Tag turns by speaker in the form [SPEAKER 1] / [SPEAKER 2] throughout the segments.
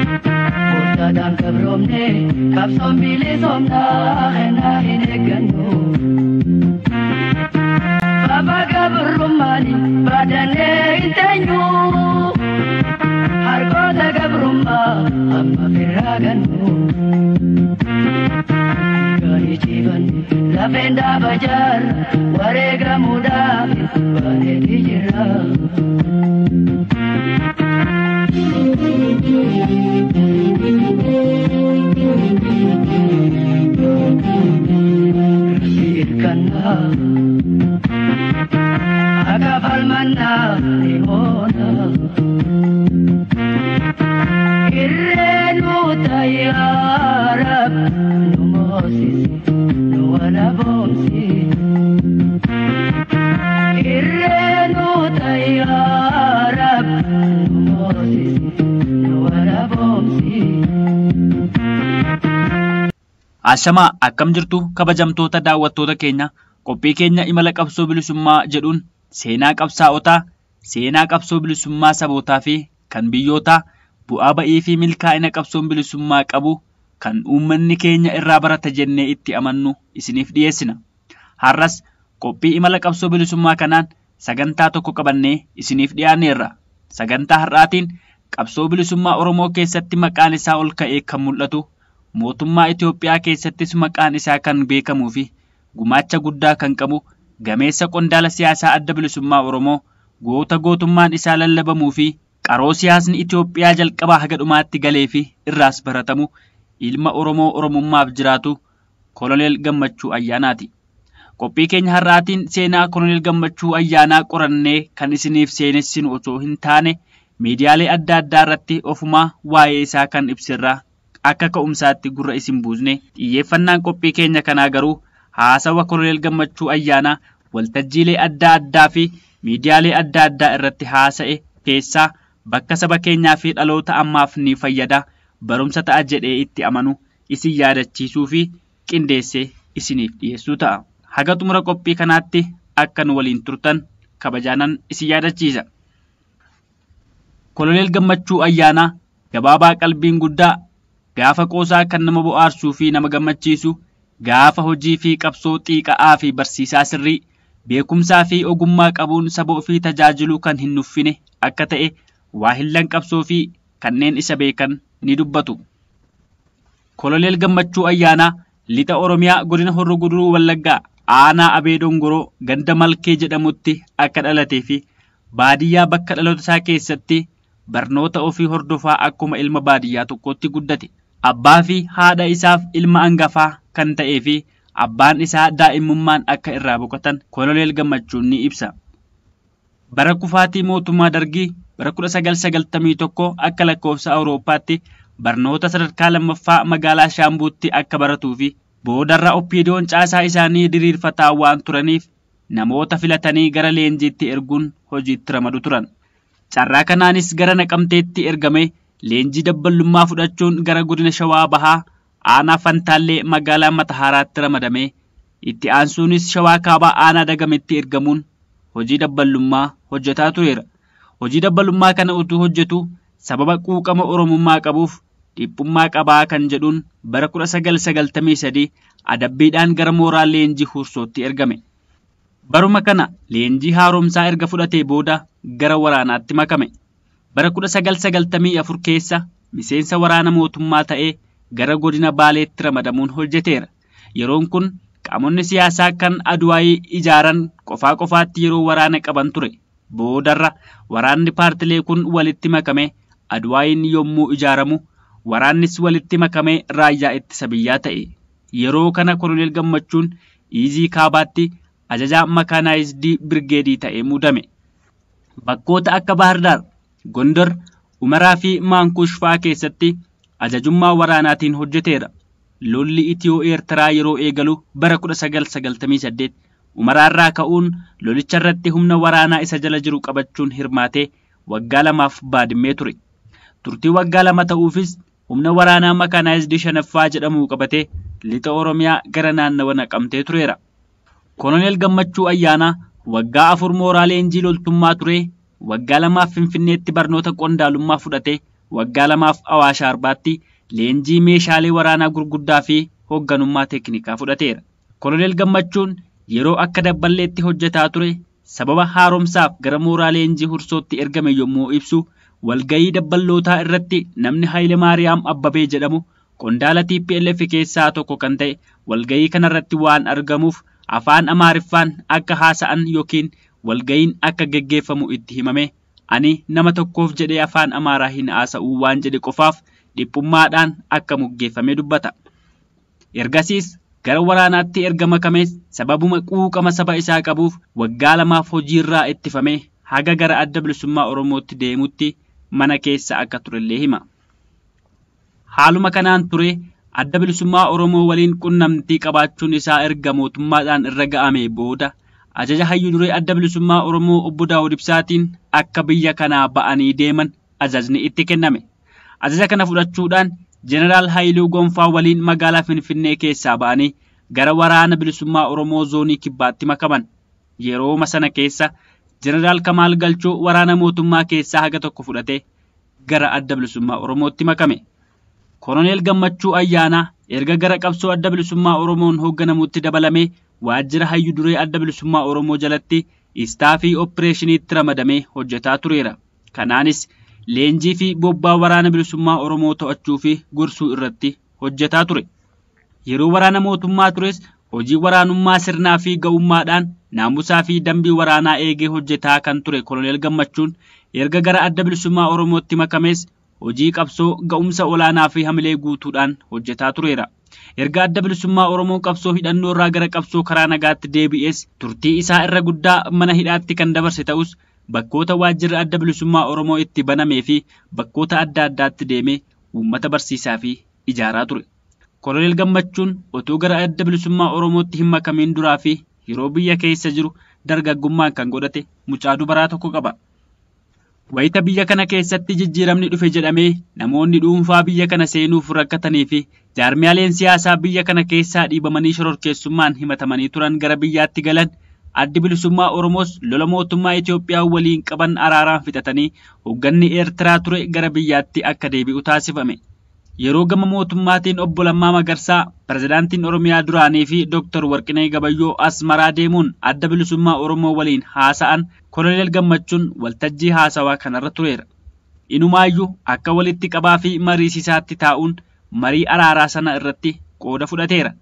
[SPEAKER 1] Gooftaadhaan gabroomne qabsoon bilisoomnaa kennaa hin eeggannu. Baba gabrummaani baadannee hin teenyu. Harkoota gabrummaa amma firraa gannu. Gaarii ciifan lafeen dhaaba jaarra wareegamuudhaaf baaneeti jirra. Rabbi irkannaa akka falmannaa ni oona. Irree nu tayyaa Rab nu moosisi nu walaboomsi. Irree nu tayyaa Rab nu moosisi nu walaboomsi.
[SPEAKER 2] Ashamaa, akkam jirtu kabajamtoota daawwattoota keenya? Qophii keenya imala qabsoo bilisummaa jedhuun seenaa qabsaa'otaa, seenaa qabsoo bilisummaa sabootaa fi kan biyyootaa, bu'aa ba'ii fi milkaa'ina qabsoon bilisummaa qabu kan uummanni keenya irraa barata jennee itti amannu isiniif dhiyeessina. Har'as qophii imala qabsoo bilisummaa kanaan sagantaa tokko qabannee isiniif dhiyaanneerra. Sagantaa har'aatiin qabsoo bilisummaa Oromoo keessatti maqaan isaa ol ka'ee kan mul'atu, mootummaa Itoophiyaa keessattis maqaan isaa kan beekamuu fi gumaacha guddaa kan qabu, gameessa qondaala siyaasaa Adda Bilisummaa Oromoo, goota gootummaan isaa lallabamuu fi qaroo siyaasni Itoophiyaa jalqabaa haga dhumaatti galee fi irraas baratamu, ilma Oromoo Oromummaaf jiraatu, Koloneel Gammachuu Ayyaanaati. Qophii keenya har'aatiin seenaa Koloneel Gammachuu Ayyaanaa qorannee kan isiniif seenessinu osoo hin taane, miidiyaalee adda addaa irratti ofumaa waa'ee isaa kan ibsirraa akka ka'umsaatti gurra isin buusne, xiyyeeffannaan qophii keenya kanaa garuu haasawa Koloneel Gammachuu Ayyaanaa waltajjiilee adda addaa fi miidiyaalee adda addaa irratti haasa'e keessaa bakka saba keenyaa fi dhaloota ammaaf ni fayyada, barumsa ta'a jedhee itti amanu isin yaadachiisuu fi qindeessee isiniif dhiyeessuu ta'a. Haga xumura qophii kanaatti akka nu waliin turtan kabajaanan isin yaadachiisa. Koloneel Gammachuu Ayyaanaa gabaabaa qalbiin guddaa, gaafa qoosaa kan nama bohaarsuu fi nama gammachiisu, gaafa hojii fi qabsoo xiiqa'aa fi barsiisaa sirrii, beekumsaa fi ogummaa qabuun saba ofii tajaajiluu kan hin nuffine akka ta'e waa hillan qabsoo fi kanneen isa beekan ni dubbatu. Koloneel Gammachuu Ayyaanaa lixa Oromiyaa godina Horroo Guduruu Wallaggaa aanaa Abee Dongoroo ganda Malkee jedhamutti akka dhalatee fi baadiyyaa bakka dhaloota isaa keessatti barnoota ofii hordofaa akkuma ilma baadiyyaa tokkootti guddate. Abbaa fi haadha isaaf ilma hangafaa kan ta'ee fi abbaan isaa daa'imummaan akka irraa boqotan Koloneel Gammachuun ni ibsa. Bara kufaatii mootummaa Dargii bara 1991 akka lakkoofsa Awurooppaatti barnoota sadarkaa lammaffaa magaalaa Shaambuutti akka baratuu fi boodarra Oppiidoon caasaa isaanii diriirfataa waan turaniif namoota filatanii gara leenjiitti erguun hojiitti ramadu turan. Carraa kanaanis gara Naqamteetti ergame leenjii dabballummaa fudhachuun gara godina Shawaa Bahaa aanaa Fantaallee magaalaa Matahaaraatti ramadame, itti aansuunis Shawaa Kaabaa aanaa Dagametti ergamuun hojii dabballummaa hojjetaa tureera. Hojii dabballummaa kana utuu hojjetu sababa quuqama Oromummaa qabuuf dhiphummaa qabaa kan jedhuun bara 1993 adabbiidhaan gara mooraa leenjii Hursootti ergame. Baruma kana leenjii haaromsaa erga fudhatee booda gara waraanaatti makame. Bara 1994 keessa miseensa waraana mootummaa ta'ee gara godina Baaleetti ramadamuun hojjeteera. Yeroon kun qaamonni siyaasaa kan Aduwaayii ijaaran qofaa qofaatti yeroo waraana qaban ture. Boodarra waraanni paartilee kun walitti makame Aduwaayiin yommuu ijaaramu, waraannis walitti makame raayyaa ittisa biyyaa ta'e. Yeroo kana Koloneel Gammachuun Iizii Kaabaatti ajajaa makaanaayizdii birgeedii ta'ee muudame. Bakkoota akka Baahirdaar, Gondor, Umaraa fi Maankuush fa'aa keessatti ajajummaa waraanaatiin hojjeteera. Lolli Itiyoo Eertiraa yeroo eegalu bara 1998 Umaraarraa ka'uun lolicha irratti humna waraanaa isa jala jiru qabachuun hirmaatee waggaa lamaaf baadimmee ture. Turtii waggaa 2 ta'uufis humna waraanaa makaanaayizdii shanaffaa jedhamu qabatee lixa Oromiyaa gara naannawa Naqamtee tureera. Koloneel Gammachuu Ayyaanaa waggaa 4 mooraa leenjii loltummaa ture. waggaa lamaaf Finfinneetti barnoota qondaalummaa fudhatee waggaa lamaaf Awaash Arbaatti leenjii meeshaalee waraanaa gurguddaa fi hoogganummaa teeknikaa fudhateera. Koloneel Gammachuun yeroo akka dabballeetti hojjetaa ture sababa haaromsaaf gara mooraa leenjii Hursootti ergame yommuu ibsu walgayii dabballootaa irratti namni Haayile Maariyaam Abbabee jedhamu qondaala TPLF keessaa tokko kan ta'e walgayii kanarratti waan argamuuf afaan Amaariffaan akka haasa'an yookiin walgayiin akka geggeeffamu itti himame ani nama tokkoof jedhee afaan Amaaraa hin haasa'uu waan jedhe qofaaf dhiphummaadhaan akka muggeeffame dubbata. Ergasiis gara waraanaatti erga makamees sababuma quuqama saba isaa qabuuf waggaa lamaaf hojiirraa ittifame haga gara Adda Bilisummaa Oromootti deemutti mana keessa akka turellee hima. Haaluma kanaan ture Adda Bilisummaa Oromoo waliin qunnamtii qabaachuun isaa erga mootummaadhaan irra ga'ame booda ajaja hayyuu duree Adda Bilisummaa Oromoo obbo Daawud Ibsaatiin akka biyya kanaa ba'anii deeman ajajni itti kenname. Ajaja kana fudhachuudhaan Jeneraal Haayiluu Gonfaa waliin magaalaa Finfinnee keessaa ba'anii gara waraana bilisummaa Oromoo zoonii kibbaatti makaman. Yerooma sana keessa Jeneraal Kamaal Galchuu waraana mootummaa keessaa haga tokko fudhatee gara Adda Bilisummaa Oromootti makame. Koloneel Gammachuu Ayyaanaa erga gara qabsoo Adda Bilisummaa Oromoon hoogganamutti dabalamee waajjira hayyuu duree Adda Bilisummaa Oromoo jalatti istaafii opereeshiniitti ramadamee hojjetaa tureera. Kanaanis leenjii fi bobbaa waraana bilisummaa Oromoo to'achuu fi gorsuu irratti hojjetaa ture. Yeroo waraana mootummaa tures hojii waraanummaa sirnaa fi ga'ummaadhaan naamusaa fi dambii waraanaa eegee hojjetaa kan ture Koloneel Gammachuun erga gara Adda Bilisummaa Oromootti makamees hojii qabsoo ga'umsa olaanaa fi hamilee guutuudhaan hojjetaa tureera. Erga Adda Bilisummaa Oromoo qabsoo hidhannoo irraa gara qabsoo karaa nagaatti deebi'es turtii isaa irra guddaa mana hidhaatti kan dabarse ta'us bakkoota waajjirri Adda Bilisummaa Oromoo itti banamee fi bakkoota adda addaatti deemee uummata barsiisaa fi ijaaraa ture. Koloneel Gammachuun otoo gara Adda Bilisummaa Oromootti hin makamiin duraa fi yeroo biyya keessa jiru dargaggummaan kan godhate mucaa dubaraa tokko qaba. Wayita biyya kana keessatti jijjiiramni dhufe jedhamee namoonni dhuunfaa biyya kana seenuuf rakkatanii fi jaarmiyaaleen siyaasaa biyya kana keessaa dhiibamanii shororkeessummaan himatamanii turan gara biyyaatti galan Addi Bilisummaa Oromoos lola mootummaa Itoophiyaa waliin qaban araaraan fixatanii hoogganni Eertiraa ture gara biyyaatti akka deebi'u taasifame. Yeroo gama mootummaatiin obbo Lammaa Magarsaa, pirezidaantiin Oromiyaa duraanii fi Dooktar Warqinee Gabayyoo Asmaraa deemuun Adda Bilisummaa Oromoo waliin haasa'an Koloneel Gammachuun waltajjii haasawaa kanarra tureera. Inumaayyuu akka walitti qabaa fi mariisisaatti taa'uun marii araaraa sana irratti qooda fudhateera.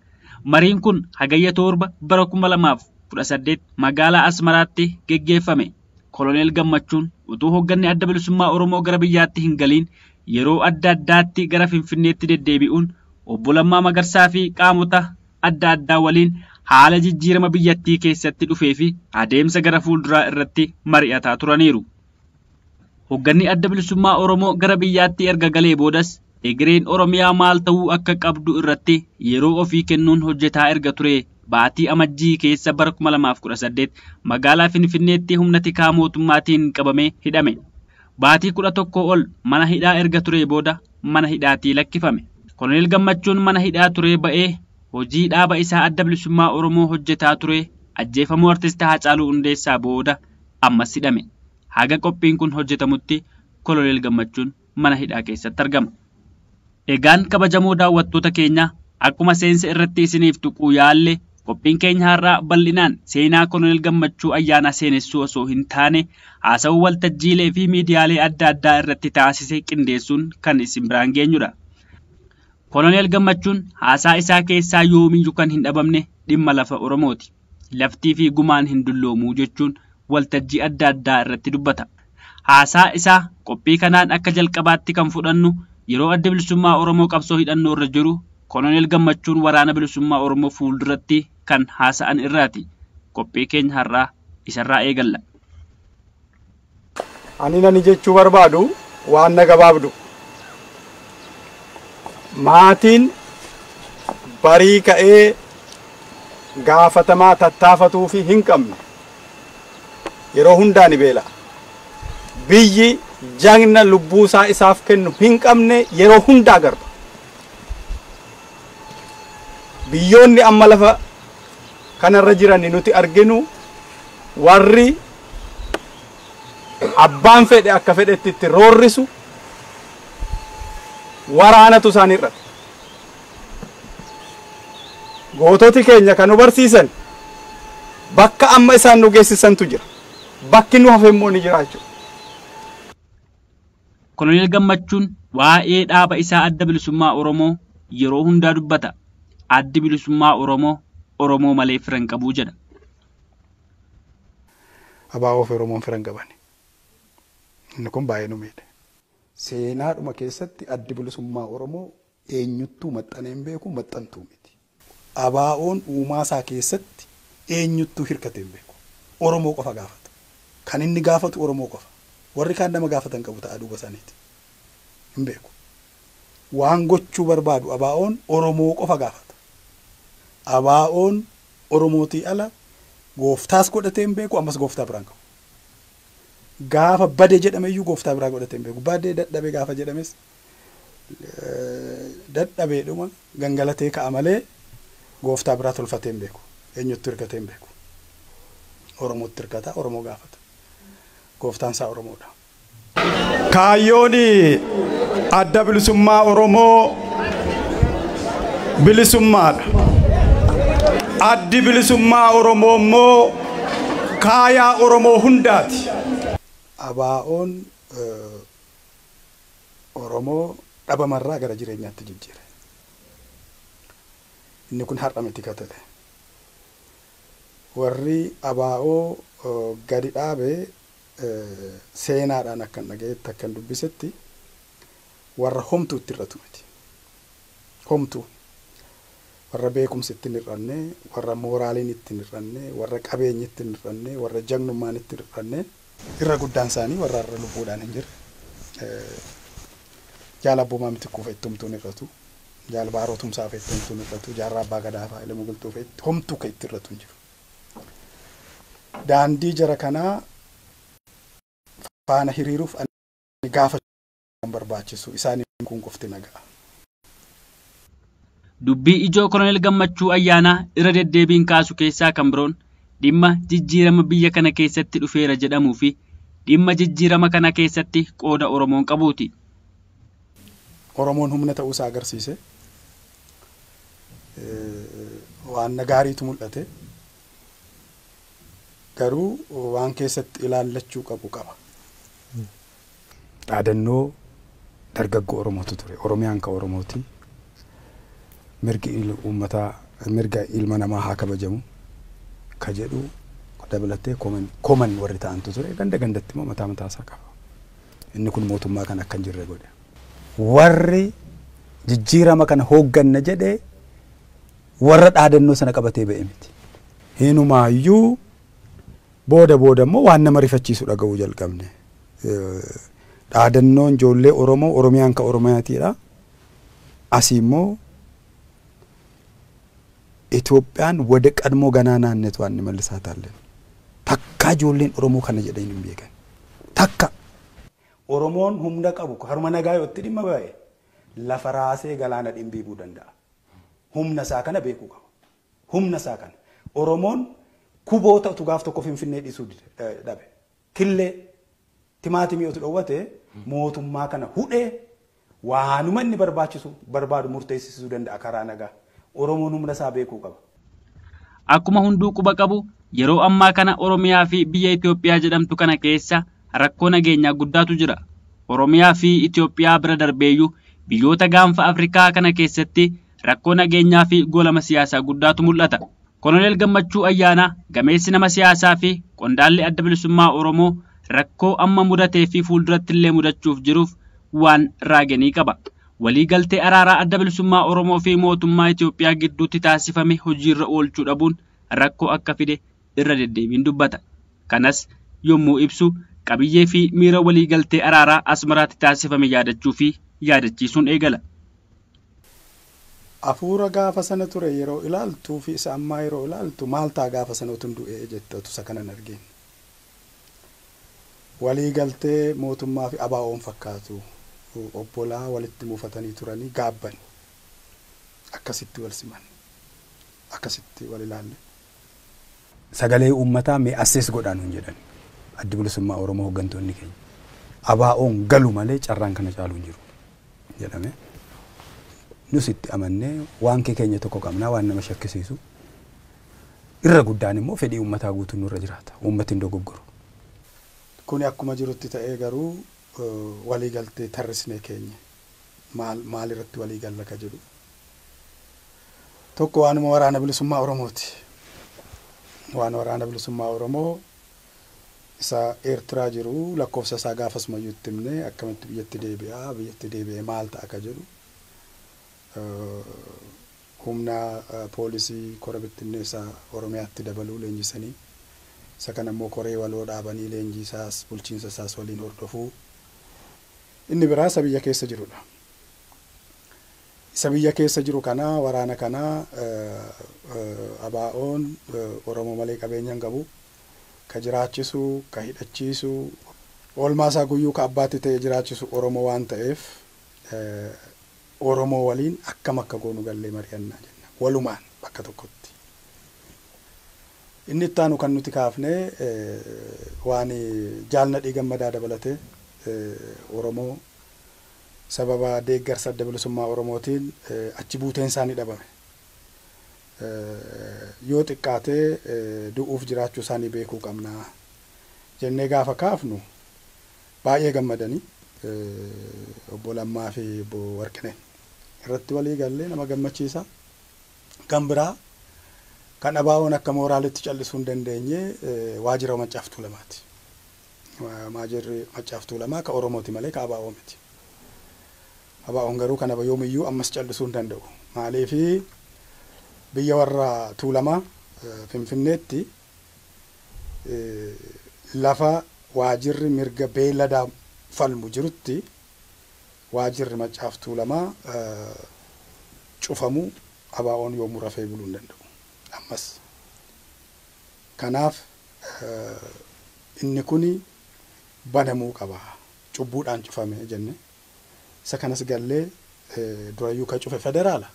[SPEAKER 2] Mariin kun Hagayya 7 bara 2018 magaalaa Asmaraatti geggeeffame. Koloneel Gammachuun utuu hoogganni Adda Bilisummaa Oromoo gara biyyaatti hin galiin yeroo adda addaatti gara Finfinneetti deddeebi'uun obbo Lammaa Magarsaa fi qaamota adda addaa waliin haala jijjiirama biyyattii keessatti dhufee fi adeemsa gara fuulduraa irratti mari'ataa turaniiru. Hoogganni Adda Bilisummaa Oromoo gara biyyaatti erga galee boodas egereen Oromiyaa maal ta'uu akka qabdu irratti yeroo ofii kennuun hojjetaa erga ture. Baatii Amajjii keessa bara 2018 magaalaa Finfinneetti humna tikaa mootummaatiin qabamee hidhame. Baatii 11 ol mana hidhaa erga ture booda mana hidhaatii lakkifame. Koloneel Gammachuun mana hidhaa ture ba'ee hojii dhaaba isaa Adda Bilisummaa Oromoo hojjetaa ture ajjeefamuu artist Haacaaluu Hundeessaa booda ammas hidhame. Haga qophiin kun hojjetamutti Koloneel Gammachuun mana hidhaa keessatti argama. Egaan kabajamoo daawwattoota keenya akkuma seensa irratti isiniif tuquu yaalle qophiin keenya har'aa bal'inaan seenaa Koloneel Gammachuu Ayyaanaa seenessuu osoo hin taane haasawuu waltajjiilee fi miidiyaalee adda addaa irratti taasise qindeessuun kan isin biraan geenyudha. Koloneel Gammachuun haasaa isaa keessaa yoomiyyuu kan hin dhabamne dhimma lafa Oromooti. Laftii fi gumaan hin dulloomuu jechuun waltajjii adda addaa irratti dubbata. Haasaa isaa qophii kanaan akka jalqabaatti kan fudhannu yeroo Adda Bilisummaa Oromoo qabsoo hidhannoo irra jiru Koloneel Gammachuun waraana bilisummaa Oromoo fuulduratti kan haasa'an irraati. Qophii keenya har'aa isarraa eegalla.
[SPEAKER 3] Ani nani jechuu barbaadu waan na gabaabdu. Maatiin barii ka'ee gaafatamaa tattaafatuu fi hin qabne yeroo hundaa ni beela. Biyyi jagna lubbuusaa isaaf kennu hin qabne yeroo hundaa garba. Biyyoonni amma lafa kanarra jiran nuti arginu warri Abbaan fedhe akka fedhetti itti roorrisu waraanatu isaan hir'ate. Goototi keenya kan nu barsiisan bakka amma isaan nu geessisantu jira. Bakki nu hafe immoo ni jira jechuudha.
[SPEAKER 2] Koloneel Gammachuun waa'ee dhaaba isaa Adda Bilisummaa Oromoo yeroo hundaa dubbata. Addi Bilisummaa Oromoo Oromoo malee fira hin qabu jedha.
[SPEAKER 3] ABO fi Oromoon fira hin qaban. Inni kun baay'ee nu miidhe. Seenaadhuma keessatti Addi Bilisummaa Oromoo eenyuttuu maxxanee hin beeku, maxxantuu miti. ABO'n uumaa isaa keessatti eenyuttuu hirkatee hin beeku. Oromoo qofa gaafata. Kan inni gaafatu Oromoo qofa. Warri kaan nama gaafatan qabu ta'a duuba isaaniiti. Hin beeku. Waan gochuu barbaadu ABO'n Oromoo qofa gaafata. ABO'n Oromootii ala gooftaas godhatee hin beeku, ammas gooftaa biraan qabu. Gaafa bade jedhameyyuu gooftaa biraa godhatee hin beeku. Badee dadhabe gaafa jedhames dadhabeedhuma gangalatee ka'a malee gooftaa biraa tolfatee hin beeku. Eenyutti hirkatee hin beeku. Oromootti hirkata, Oromoo gaafata. Gooftaan isaa Oromoodha.
[SPEAKER 4] Kaayyoon Adda Bilisummaa Oromoo bilisummaadha. Addi Bilisummaa Oromoo immoo kaayaa Oromoo hundaati.
[SPEAKER 3] ABO'n Oromoo dhabamarraa gara jireenyaatti jijjiire. Inni kun har'a miti ka ta'e. Warri ABO gadi dhaabee seenaadhaan akkan dhagayetti akkan dubbisetti warra homtuu itti hir'atu miti. Homtuu. Warra beekumsi itti hin hir'anne, warra mooraaliin itti hin hir'anne, warra qabeenyi itti hin hir'anne, warra jagnummaan itti hin hir'anne, irra guddaan isaanii warra irra lubbuudhaan hin jirre. Jaala abboomaa mitikkuu fa'a itti homtuu hin hir'atu. Jaala baaroo tumsaa fa'a itti homtuu hin hir'atu. Jaarraa abbaa gadaa fa'a ilma galtuu fa'a itti homtuu kan itti hir'atu hin jiru. Daandii jara kanaa faana hiriiruuf ani gaafa barbaachisu isaanii kun qofti nagaa.
[SPEAKER 2] Dubbii ijoo Koloneel Gammachuu Ayyaanaa irra deddeebiin kaasu keessaa kan biroon dhimma jijjiirama biyya kana keessatti dhufeera jedhamuu fi dhimma jijjiirama kana keessatti qooda Oromoon qabuuti.
[SPEAKER 3] Oromoon humna ta'uusaa agarsiise. Waan gaariitu mul'ate. Garuu waan keessatti ilaallachuu qabu qaba. Dhaadannoo dargaggoo Oromootu ture. Oromiyaan ka Oromooti. Mirgi uummataa, mirga ilma namaa haa kabajamu ka jedhu dabalatee koman warri ta'antu ture. Ganda gandatti immoo mataa mataa isaa qaba. Inni kun mootummaa kan akka hin jirre godhe. Warri jijjiirama kana hoogganna jedhee warra dhaadannoo sana qabatee ba'e miti. Hinumaayyuu booda booda immoo waan nama rifachiisu dhaga'uu jalqabne. Dhaadannoon ijoollee Oromoo Oromiyaan ka Oromiyaatiidha. Asii immoo Itoophiyaan wada qadmoo ganaa naannetu waan mallisaa taalleen. Takka ijoolleen Oromoo kana jedhanii hin beekan. Takka. Oromoon humna qabu haruma nagaa yoo itti dhimma ba'e lafa raasee galaana dhimbiibuu danda'a. Humna isaa kana beekuu qaba. Humna isaa kana. Oromoon kuboota utuu gaaf tokko Finfinnee dhiisuu dhabe. Killee timaatimii utuu dhowwate mootummaa kana hudhee waanuma inni barbaachisu barbaadu murteessisuu danda'a karaa nagaa. Oromoon humna isaa beekuu qaba.
[SPEAKER 2] Akkuma hunduu quba qabu yeroo ammaa kana Oromiyaa fi biyya Itoophiyaa jedhamtu kana keessa rakkoo nageenyaa guddaatu jira. Oromiyaa fi Itoophiyaa bira darbeeyyuu biyyoota gaanfa Afrikaa kana keessatti rakkoo nageenyaa fi golama siyaasaa guddaatu mul'ata. Koloneel Gammachuu Ayyaanaa gameessi nama siyaasaa fi qondaalli Adda Bilisummaa Oromoo rakkoo amma mudatee fi fuulduratti illee mudachuuf jiruuf waan raaganii qaba. Waliigaltee araaraa Adda Bilisummaa Oromoo fi mootummaa Itoophiyaa gidduutti taasifame hojiirra oolchuu dhabuun rakkoo akka fide irra deddeebiin dubbata. Kanas yommuu ibsu qabiyyee fi miira waliigaltee araaraa Asmaraatti taasifame yaadachuu fi yaadachiisuun eegala.
[SPEAKER 3] Afuura gaafa sana ture yeroo ilaaltuu fi isa ammaa yeroo ilaaltu maal ta'a gaafa sana utuu du'ee jette utuu isa kanan argine. Waliigaltee mootummaa fi ABO'n fakkaatu obbolaa walitti muufatanii turanii gaabban akkasitti wal siman akkasitti wal ilaalle. Sagalee uummataa mee assees godhaa nuun jedhan. Addi Bilisummaa Oromoo hooggantoonni keenya. ABO'n galu malee carraan kana caalu hin jiru jedhame. Nus itti amannee waan keenya tokko qabnaa waan nama shakkisiisu. Irra guddaan immoo fedhii uummataa guutuun nurra jiraata. Uummati hin dogoggoru. Kuni akkuma jirutti ta'ee garuu waliigaltee tarrisnee keenya maal irratti waliigalla ka jedhu. Tokko waanuma waraana bilisummaa Oromooti. Waan waraana bilisummaa Oromoo isa Eertiraa jiru lakkoofsa isaa gaafasumayyuu itti himnee akkamitti biyyatti deebi'aa biyyatti deebi'ee maal ta'a ka jedhu. Humna poolisii kora bittinneessaa Oromiyaatti dabaluu leenjisanii isa kana immoo koree waloo dhaabanii leenjii isaas bulchiinsa isaas waliin hordofuu. Inni biraa isa biyya keessa jirudha. Isa biyya keessa jiru kana waraana kana ABO'n Oromoo malee qabeenya hin qabu. Ka jiraachisu, ka hidhachiisu, oolmaa isaa guyyuu ka abbaatti ta'e jiraachisu Oromoo waan ta'eef Oromoo waliin akkam akka goonu gallee mari'annaa jenna. Walumaan bakka tokkotti. Inni itti aanu kan nuti kaafne waan Jaalnadhii Gammadaa dabalatee Oromoo sababa deeggarsa adda bilisummaa Oromootiin achi buuteen isaanii dhabame. Yoo xiqqaatee du'uuf jiraachuu isaanii beekuu qabna jennee gaafa kaafnu baay'ee gammadanii obbo Lammaa fi obbo Warqineen irratti walii gallee nama gammachiisa. Kan biraa kan ABO'n akka mooraalitti callisuu hin dandeenye waajjira Maccaaf Tuulamaati. Waajjirri Maccaaf Tuulamaa ka Oromooti malee ka ABO miti. ABO'n garuu kana yoomiyyuu ammas callisuu hin danda'u. Maaliifi biyya warra Tuulamaa Finfinneetti lafa waajjirri mirga beelladaa falmu jirutti waajjirri Maccaaf Tuulamaa cufamuu ABO'n yoomuu rafee buluu hin danda'u. Ammas. Kanaaf inni kuni banamuu qaba. Cubbuudhaan cufame jenne. Isa kanas gallee durayyuu ka cufe federaala.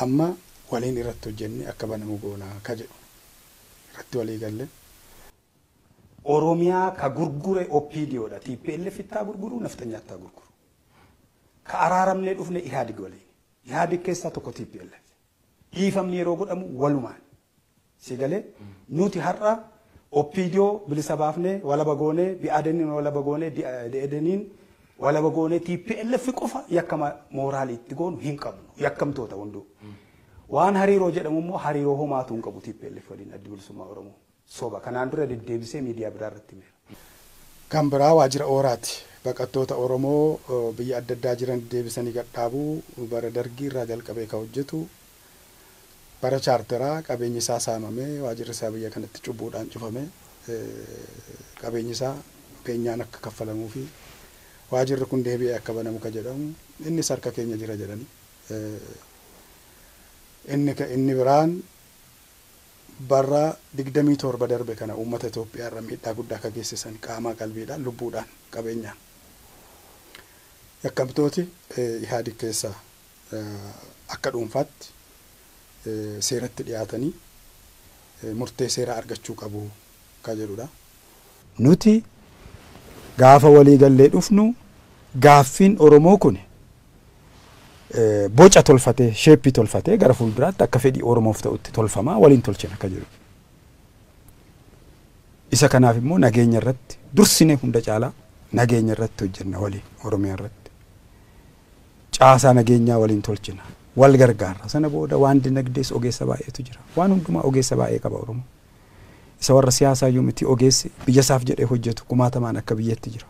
[SPEAKER 3] Amma waliin irratti hojjenne akka banamu goonaa ka jedhu. Irratti walii gallee. Oromiyaa ka gurgure OPDOdha. TPLF ittaa gurguru, nafxanyaa ittaa gurguru. Ka araaramnee dhufne Ihaadig waliin. Ihaadig keessaa tokko TPLF. Dhiifamni yeroo godhamu walumaan. Si galee nuti har'a OPDO bilisa baafnee walaba goonee BADNin walaba goonee DADNin walaba goonee TPLF qofa yakka mooraalii itti goonu hin qabnu. Yakkamtoota hunduu. Waan hariiroo jedhamu immoo hariiroo homaatu hin qabu TPLF waliin addi bilisummaa Oromoo. Soba kanaan dura deddeebisee miidiyaa biraa irratti himeera. Kan biraa waajjira Ooraati. Baqattoota Oromoo biyya adda addaa jiran deebisanii gadhaabuu bara dargii irraa jalqabee ka hojjetu. Bara chaarteraa qabeenyi isaa saamamee waajjirri isaa biyya kanatti cubbuudhaan cufamee qabeenyi isaa beenyaan akka kaffalamuu fi waajjirri kun deebi'ee akka banamu ka jedhamu innis harka keenya jira jedhanii. Inni biraan bara 27 darbe kana uummata Itoophiyaa irra miidhaa guddaa akka geessisan qaamaa qalbiidhaan lubbuudhaan qabeenyaan. Yakkamtooti Ihaadig keessaa akka dhuunfaatti seeratti dhiyaatanii murtee seeraa argachuu qabu ka jedhudha. Nuti gaafa walii gallee dhufnu gaaffiin Oromoo kun boca tolfatee sheeppii tolfatee gara fuulduraatti akka fedhii Oromoof ta'utti tolfamaa waliin tolchina akka jedhu. Isa kanaaf immoo nageenya irratti dursinee hunda caalaa nageenya irratti hojjenna waliin Oromiyaa irratti. Caasaa nageenyaa waliin tolchina. Wal gargaarra. Sana booda waan dinagdees ogeessa baay'eetu jira. Waan hundumaa ogeessa baay'ee qaba Oromoo. Isa warra siyaasaa iyyuu miti ogeessi biyya isaaf jedhee hojjetu kumaatamaan akka biyyatti jira.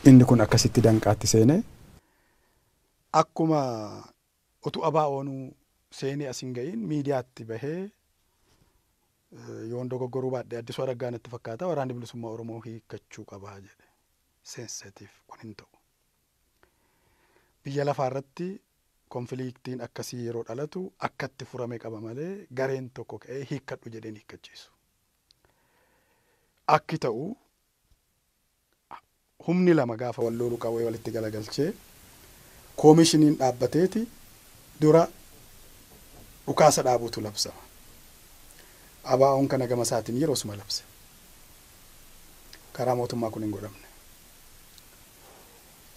[SPEAKER 3] Inni kun akkasitti danqaatti seenee akkuma utuu ABO'nuu seenee as hin ga'iin miidiyaatti bahee yoon dogoggoruu baadhee Addisuu Araggaa natti fakkaata waraanni bilisummaa Oromoo hiikkachuu qabaa jedhe. Seensitiif kun hin ta'u. Biyya lafaa irratti konfiliiktiin akkasii yeroo dhalatu akkatti furame qaba malee gareen tokko ka'ee hiikkadhu jedheen hiikkachiisu. Akki ta'u humni lama gaafa wal loluu qawwee walitti galagalchee koomishiniin dhaabbateeti dura dhukaasa dhaabuutu labsama. ABO'n kana gama isaatiin yeroo suma labse. Karaa mootummaa kun hin godhamne.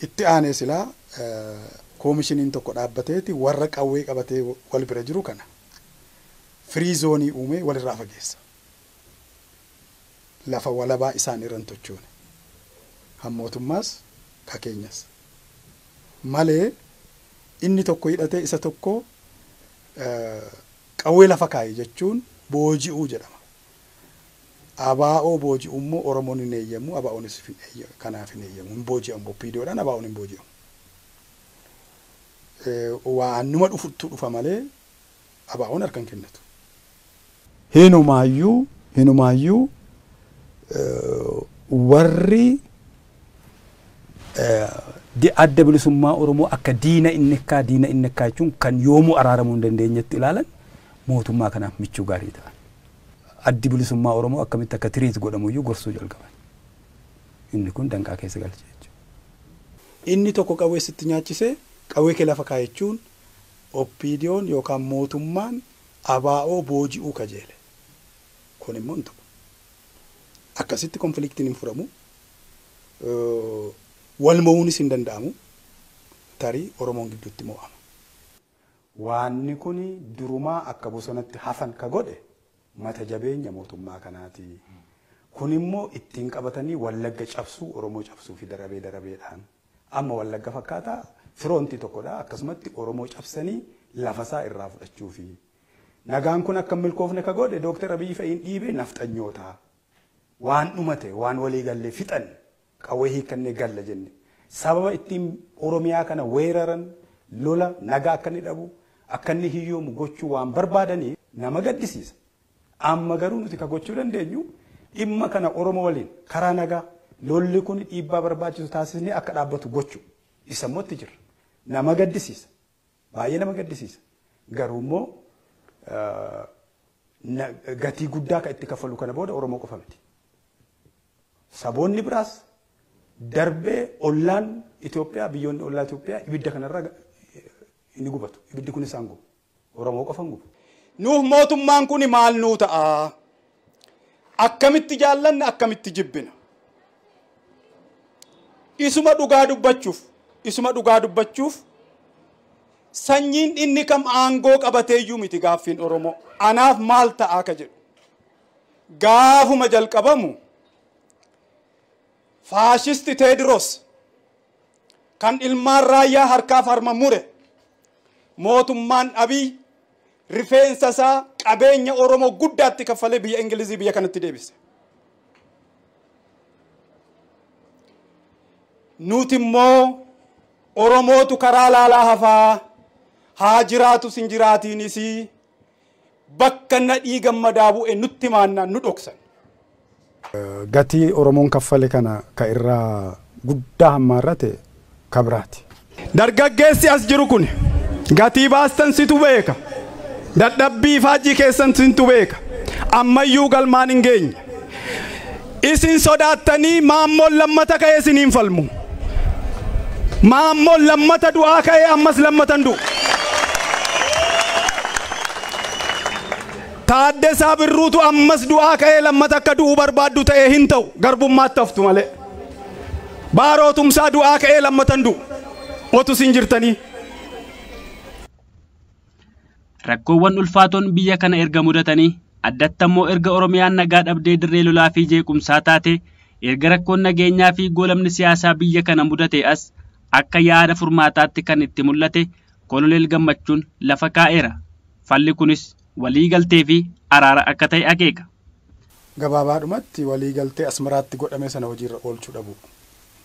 [SPEAKER 3] Itti aanee silaa koomishiniin tokko dhaabbateeti warra qawwee qabatee wal bira jiru kana firii zoonii uumee walirraa fageessa. Lafa walabaa isaan irra hin tochoone. Han mootummaas ka keenyas. Malee inni tokko hidhatee isa tokko qawwee lafa kaa'e jechuun booji'uu jedhama. Abaa'oo booji'uu immoo Oromoon hin eeyyamu, abaa'oonis kanaaf hin eeyyamu. Hin booji'amu, OPDOdhaan abaa'oon hin booji'amu. Waan numa dhufuttu dhufa malee abaa'oon harka hin kennatu. Hinumaayyuu warri
[SPEAKER 5] adda bilisummaa Oromoo akka diina inni akkaa jechuun kan yoomuu araaramuu hin dandeenyetti ilaalan mootummaa kanaaf michuu gaarii ta'an. Addi bilisummaa Oromoo akkamitti akka tiriit godhamuyyuu gorsuu jalqaban. Inni kun danqaa keessa galche jechuudha.
[SPEAKER 3] Inni tokko qawwee sitti nyaachisee qawwee kee lafa kaa'e jechuun OPDOn yookaan mootummaan abaa'oo booji'uu kajeele. Kun immoo hin ta'u. Akkasitti konfliktiin hin furamu. Wal mo'uunis hin danda'amu. Tarii Oromoon gidduutti mo'ama.
[SPEAKER 5] Waanni kun durumaa akka bosonatti hafan ka godhe mata jabeenya mootummaa kanaati. Kun immoo ittiin qabatanii Wallagga cabsuu, Oromoo cabsuu fi darabee darabeedhaan. Amma Wallagga fakkaataa firoontii tokkodha. Akkasumatti Oromoo cabsanii lafasaa irraa fudhachuufi. Nagaan kun akka milkoofne ka godhe Dooktar Abiyyi fa'iin dhiibee nafxanyoota. Waan dhumate, waan walii gallee fixan qawwee hiikkannee galla jenne. Sababa ittiin Oromiyaa kana weeraran lola nagaa akka inni dhabu, akka inni hiyyoomu gochuu waan barbaadanii nama gaddisiisa. Amma garuu nuti ka gochuu dandeenyu dhimma kana Oromoo waliin karaa nagaa lolli kun dhiibbaa barbaachisu taasisnee akka dhaabbatu gochuu isa immoo itti jirra. Nama gaddisiisa. Baay'ee nama gaddisiisa. Garuu immoo gatii guddaa kan itti kaffalu kana booda Oromoo qofa miti. Saboonni biraas darbee ollaan Itoophiyaa biyyoonni ollaa Itoophiyaa ibidda kanarra ni gubatu. Ibiddi kun isaan gubu. Oromoo qofa hin gubu.
[SPEAKER 4] Nuuf mootummaan kun maal nuu ta'a? Akkamitti jaallanna akkamitti jibbina? Isuma dhugaa dubbachuuf sanyiin inni kam aangoo qabateeyyuu miti gaaffiin Oromoo. Anaaf maal ta'a ka jedhu. Gaafuma jalqabamu faashisti Teediroos kan ilmaan raayyaa harkaaf harma mure mootummaan Abiy rifeensa isaa qabeenya Oromoo guddaatti kaffalee biyya Ingilizii biyya kanatti deebise. Nuti immoo Oromootu karaa laalaa hafaa haa jiraatus hin jiraatiinis bakka nadhii gammadaa bu'e nutti maannaan nu dhoksan.
[SPEAKER 3] Gatii Oromoon kaffale kana ka irraa guddaa hammaarrate kabiraati.
[SPEAKER 4] Dargaggeessi as jiru kun gatii baastan situ beeka. Dadhabbii faajjii keessan sintu beeka. Ammayyuu galmaan hin geenye. Isin sodaattanii maammoon lammata ka'ee isiniin falmu. Maammoon lammata du'aa ka'ee ammas lammatan du'u. Taaddasaa Birruutu ammas du'aa ka'ee lammata akka du'uu barbaaddu ta'ee hin ta'u garbummaatti haftu malee. Baaroo Tumsaa du'aa ka'ee lammatan du'u. Otu isin jirtanii.
[SPEAKER 2] Rakkoowwan ulfaatoon biyya kana erga mudatanii addatti ammoo erga Oromiyaan nagaa dhabdee dirree lolaa fi jeequmsaa taate erga rakkoon nageenyaa fi goolamni siyaasaa biyya kana mudate as akka yaada furmaataatti kan itti mul'ate Koloneel Gammachuun lafa kaa'eera. Falli kunis waliigaltee fi araara akka ta'e akeeka.
[SPEAKER 3] Gabaabaadhumatti waliigaltee Asmaraatti godhame sana hojiirra oolchuu dhabu.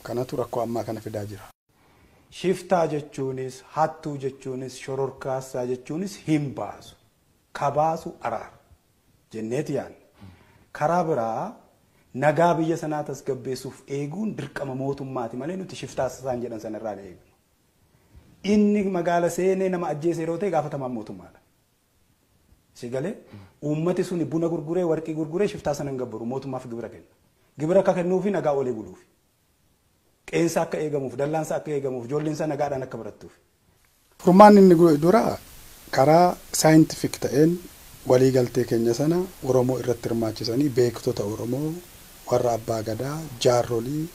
[SPEAKER 3] Kanatu rakkoo ammaa kana fidaa jira.
[SPEAKER 5] Shiftaa jechuunis, hattuu jechuunis, shororkaasaa jechuunis hin baasu. Ka baasu araara jenneeti yaadna. Karaa biraa nagaa biyya sanaa tasgabbeessuuf eeguun dirqama mootummaati malee nuti shiftaa isaan jedhan sanarraa hin eegnu. Inni magaala seenee nama ajjeese yeroo ta'e gaafatamaan mootummaadha. Si galee uummati suni buna gurguree warqii gurguree shiftaa sana hin gabbaru mootummaaf gibira kenna. Gibira akka kennuufi nagaa olee buluufi. Qeensa akka eegamuuf, dallaansa akka eegamuuf, ijoolleensa nagaadhaan akka barattuuf.
[SPEAKER 3] Furmaanni inni dura karaa saayintifik ta'een waliigaltee keenya sana Oromoo irratti hirmaachisanii beektota Oromoo warra abbaa gadaa, jaarsolii,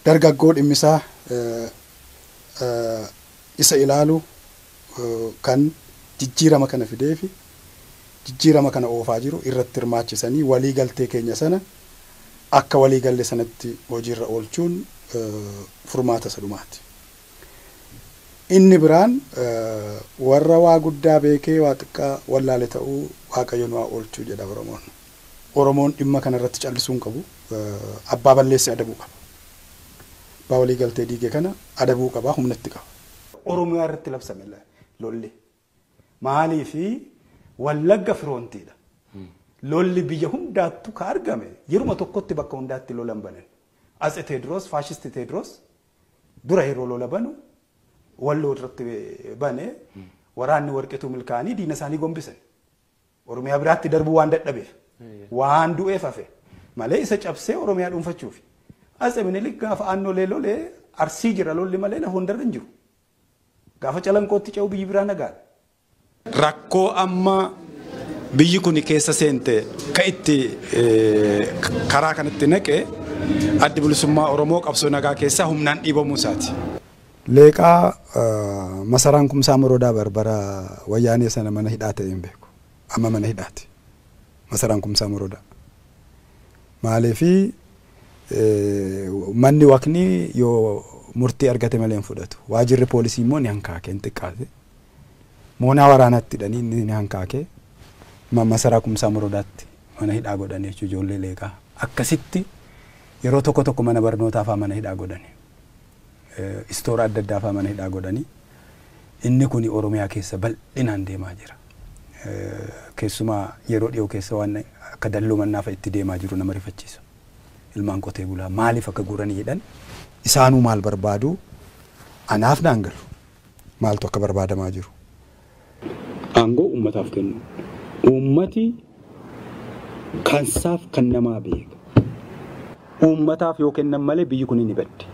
[SPEAKER 3] dargaggoo dhimmisaa isa ilaalu kan jijjiirama kana fidee fi jijjiirama kana oofaa jiru irratti hirmaachisanii walii galtee keenya sana akka walii galle sanatti hojiirra oolchuun furmaata isa dhumaati. Inni biraan warra waa guddaa beekee waa xiqqaa wallaale ta'uu Waaqayyo nu haa oolchuu jedha Oromoon. Oromoon dhimma kana irratti callisuu hin qabu. Abbaa balleesse adabuu qaba. Abbaa walii galtee diige kana adabuu qaba, humnatti qaba.
[SPEAKER 5] Oromiyaa irratti labsame lolli. Maaliifi Wallagga firoontiidha. Lolli biyya hundaattu ka argame yeruma tokkotti bakka hundaatti lolan banan. Atse Teediroos, faashisti Teediroos dura yeroo lola banu Walloo irratti bane waraanni Warqituu milkaa'anii diina isaanii gombisan. Oromiyaa biraatti darbuu waan dadhabeef waan du'eef hafe malee isa cabsee Oromiyaa dhuunfachuuf. Atse Minilik gaafa Aannolee lolee Arsii jira lolli malee lafa hundarra hin jiru. Gaafa Calanqootti ce'u biyyi biraa nagaadha.
[SPEAKER 4] Rakkoo amma biyyi kun keessa seente ka itti karaa kanatti naqe Addi Bilisummaa Oromoo qabsoo nagaa keessaa humnaan dhiibamuu isaati.
[SPEAKER 3] Leeqaa masaraan Kumsaa Morodaa barbara wayyaanee sana mana hidhaa ta'e hin beeku. Amma mana hidhaati. Masaraan Kumsaa Morodaa. Maaliifi manni waqni yoo murtii argate malee hin fudhatu. Waajirri poolisii immoo ni hankaake hin xiqqaate. Moonaa waraanaatti hidhanii ni hankaake. Masaraa Kumsaa Morodaatti mana hidhaa godhanii jechuudha ijoollee Leeqaa. Akkasitti yeroo tokko tokko mana barnootaa fa'aa mana hidhaa godhani. Istoora adda addaa fa'aa mana hidhaa godhanii. Inni kun Oromiyaa keessa bal'inaan deemaa jira. Keessumaa yeroo dhiyoo keessa waan akka dalloo mannaa fa'a itti deemaa jiru nama rifachiisa. Ilmaan qotee bulaa maaliif akka guuranii jedhan isaanuu maal barbaadu anaaf naan galu maaltu akka barbaadamaa jiru.
[SPEAKER 4] Aangoo uummataaf kennu. Uummati kansaaf kan namaa beeka. Uummataaf yoo kennan malee biyyi kun ni baddi.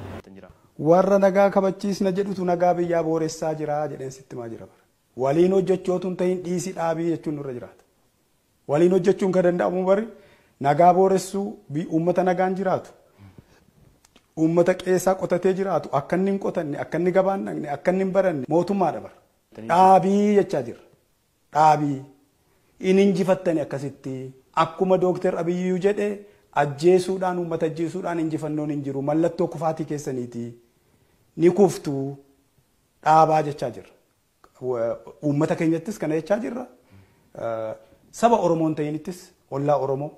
[SPEAKER 5] Warra nagaa kabachiisna jedhutu nagaa biyyaa booressaa jira jedheen sitti himaa jira bara. Waliin hojjechootu hin ta'in dhiisii dhaabii jechuun nurra jiraata. Waliin hojjechuun kan danda'amu bari nagaa booressuu uummata nagaan jiraatu. Uummata qeessaa qotatee jiraatu akka inni hin qotanne, akka inni gabaan dhaqne, akka inni hin baranne mootummaadha bara. Dhaabii jechaa jirra. Dhaabii. Inni injifattani akkasitti akkuma Dooktar Abiyyuu jedhe ajjeesuudhaan uummata ajjeesuudhaan injifannoon hin jiru mallattoo kufaatii keessaniiti. Ni kuftu dhaabaa jechaa jirra. Uummata keenyattis kana jechaa jirra. Saba Oromoo hin ta'inittis ollaa Oromoo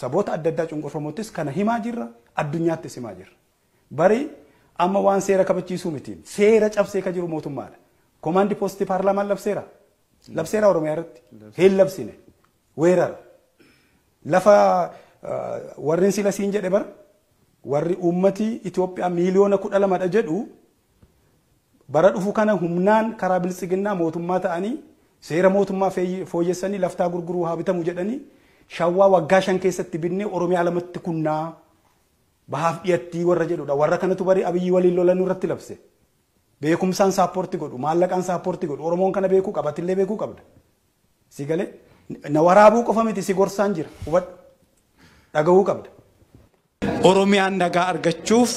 [SPEAKER 5] saboota adda addaa cunqurfamoottis kana himaa jirra. Addunyaattis himaa jirra. Bari amma waan seera kabachiisuu miti. Seera cabsee ka jiru mootummaadha. Komaandi poostii paarlaamaan labseera. Labseera Oromiyaa irratti. Hin labsine. Weerara. Lafa warreen sila siin jedhe bar warri uummati Itoophiyaa miiliyoona 12 jedhu bara dhufu kana humnaan karaa biltsiginnaa mootummaa ta'anii seera mootummaa fooyyessanii laftaa gurguruu haa bitamu jedhanii Shawwaa waggaa 5 keessatti binnee Oromiyaa lamatti kunnaa bahaaf dhiyattii warra jedhudha. Warra kanatu bari Abiyyi waliin lolanuu irratti labse. Beekumsaan saappoorti godhu, maallaqaan saappoorti godhu, Oromoon kana beekuu qaba, atillee beekuu qabda. Si galee na waraabuu qofa miti si gorsaan jira, hubadhu. Dhagahuu qabda.
[SPEAKER 4] Oromiyaan nagaa argachuuf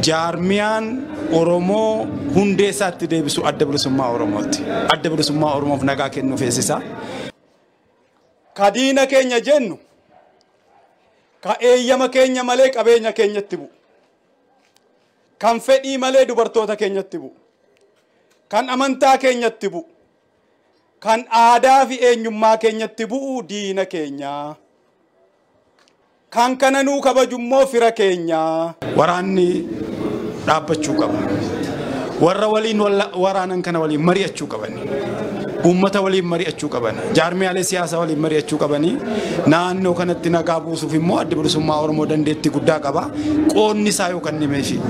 [SPEAKER 4] jaarmiyaan Oromoo hundee isaatti deebisu Adda Bilisummaa Oromooti. Adda Bilisummaa Oromoof nagaa kennuu feesisa.
[SPEAKER 5] Ka diina keenya jennu ka eeyyama keenya malee qabeenya keenyatti bu'u. Kan fedhii malee dubartoota keenyatti bu'u. Kan amantaa keenyatti bu'u. Kan aadaa fi eenyummaa keenyatti bu'u diina keenya. Kan kana nuu kabajummoo fira keenya.
[SPEAKER 4] Waraanni dhaabbachuu qaba. Warra waliin waraanan kana waliin mari'achuu qabani. Uummata waliin mari'achuu qabani. Jaarmiyaalee siyaasaa waliin mari'achuu qabani. Naannoo kanatti nagaa buusuuf immoo Adda Bilisummaa Oromoo dandeettii guddaa qaba. Qoodni isaa yoo kennameefi.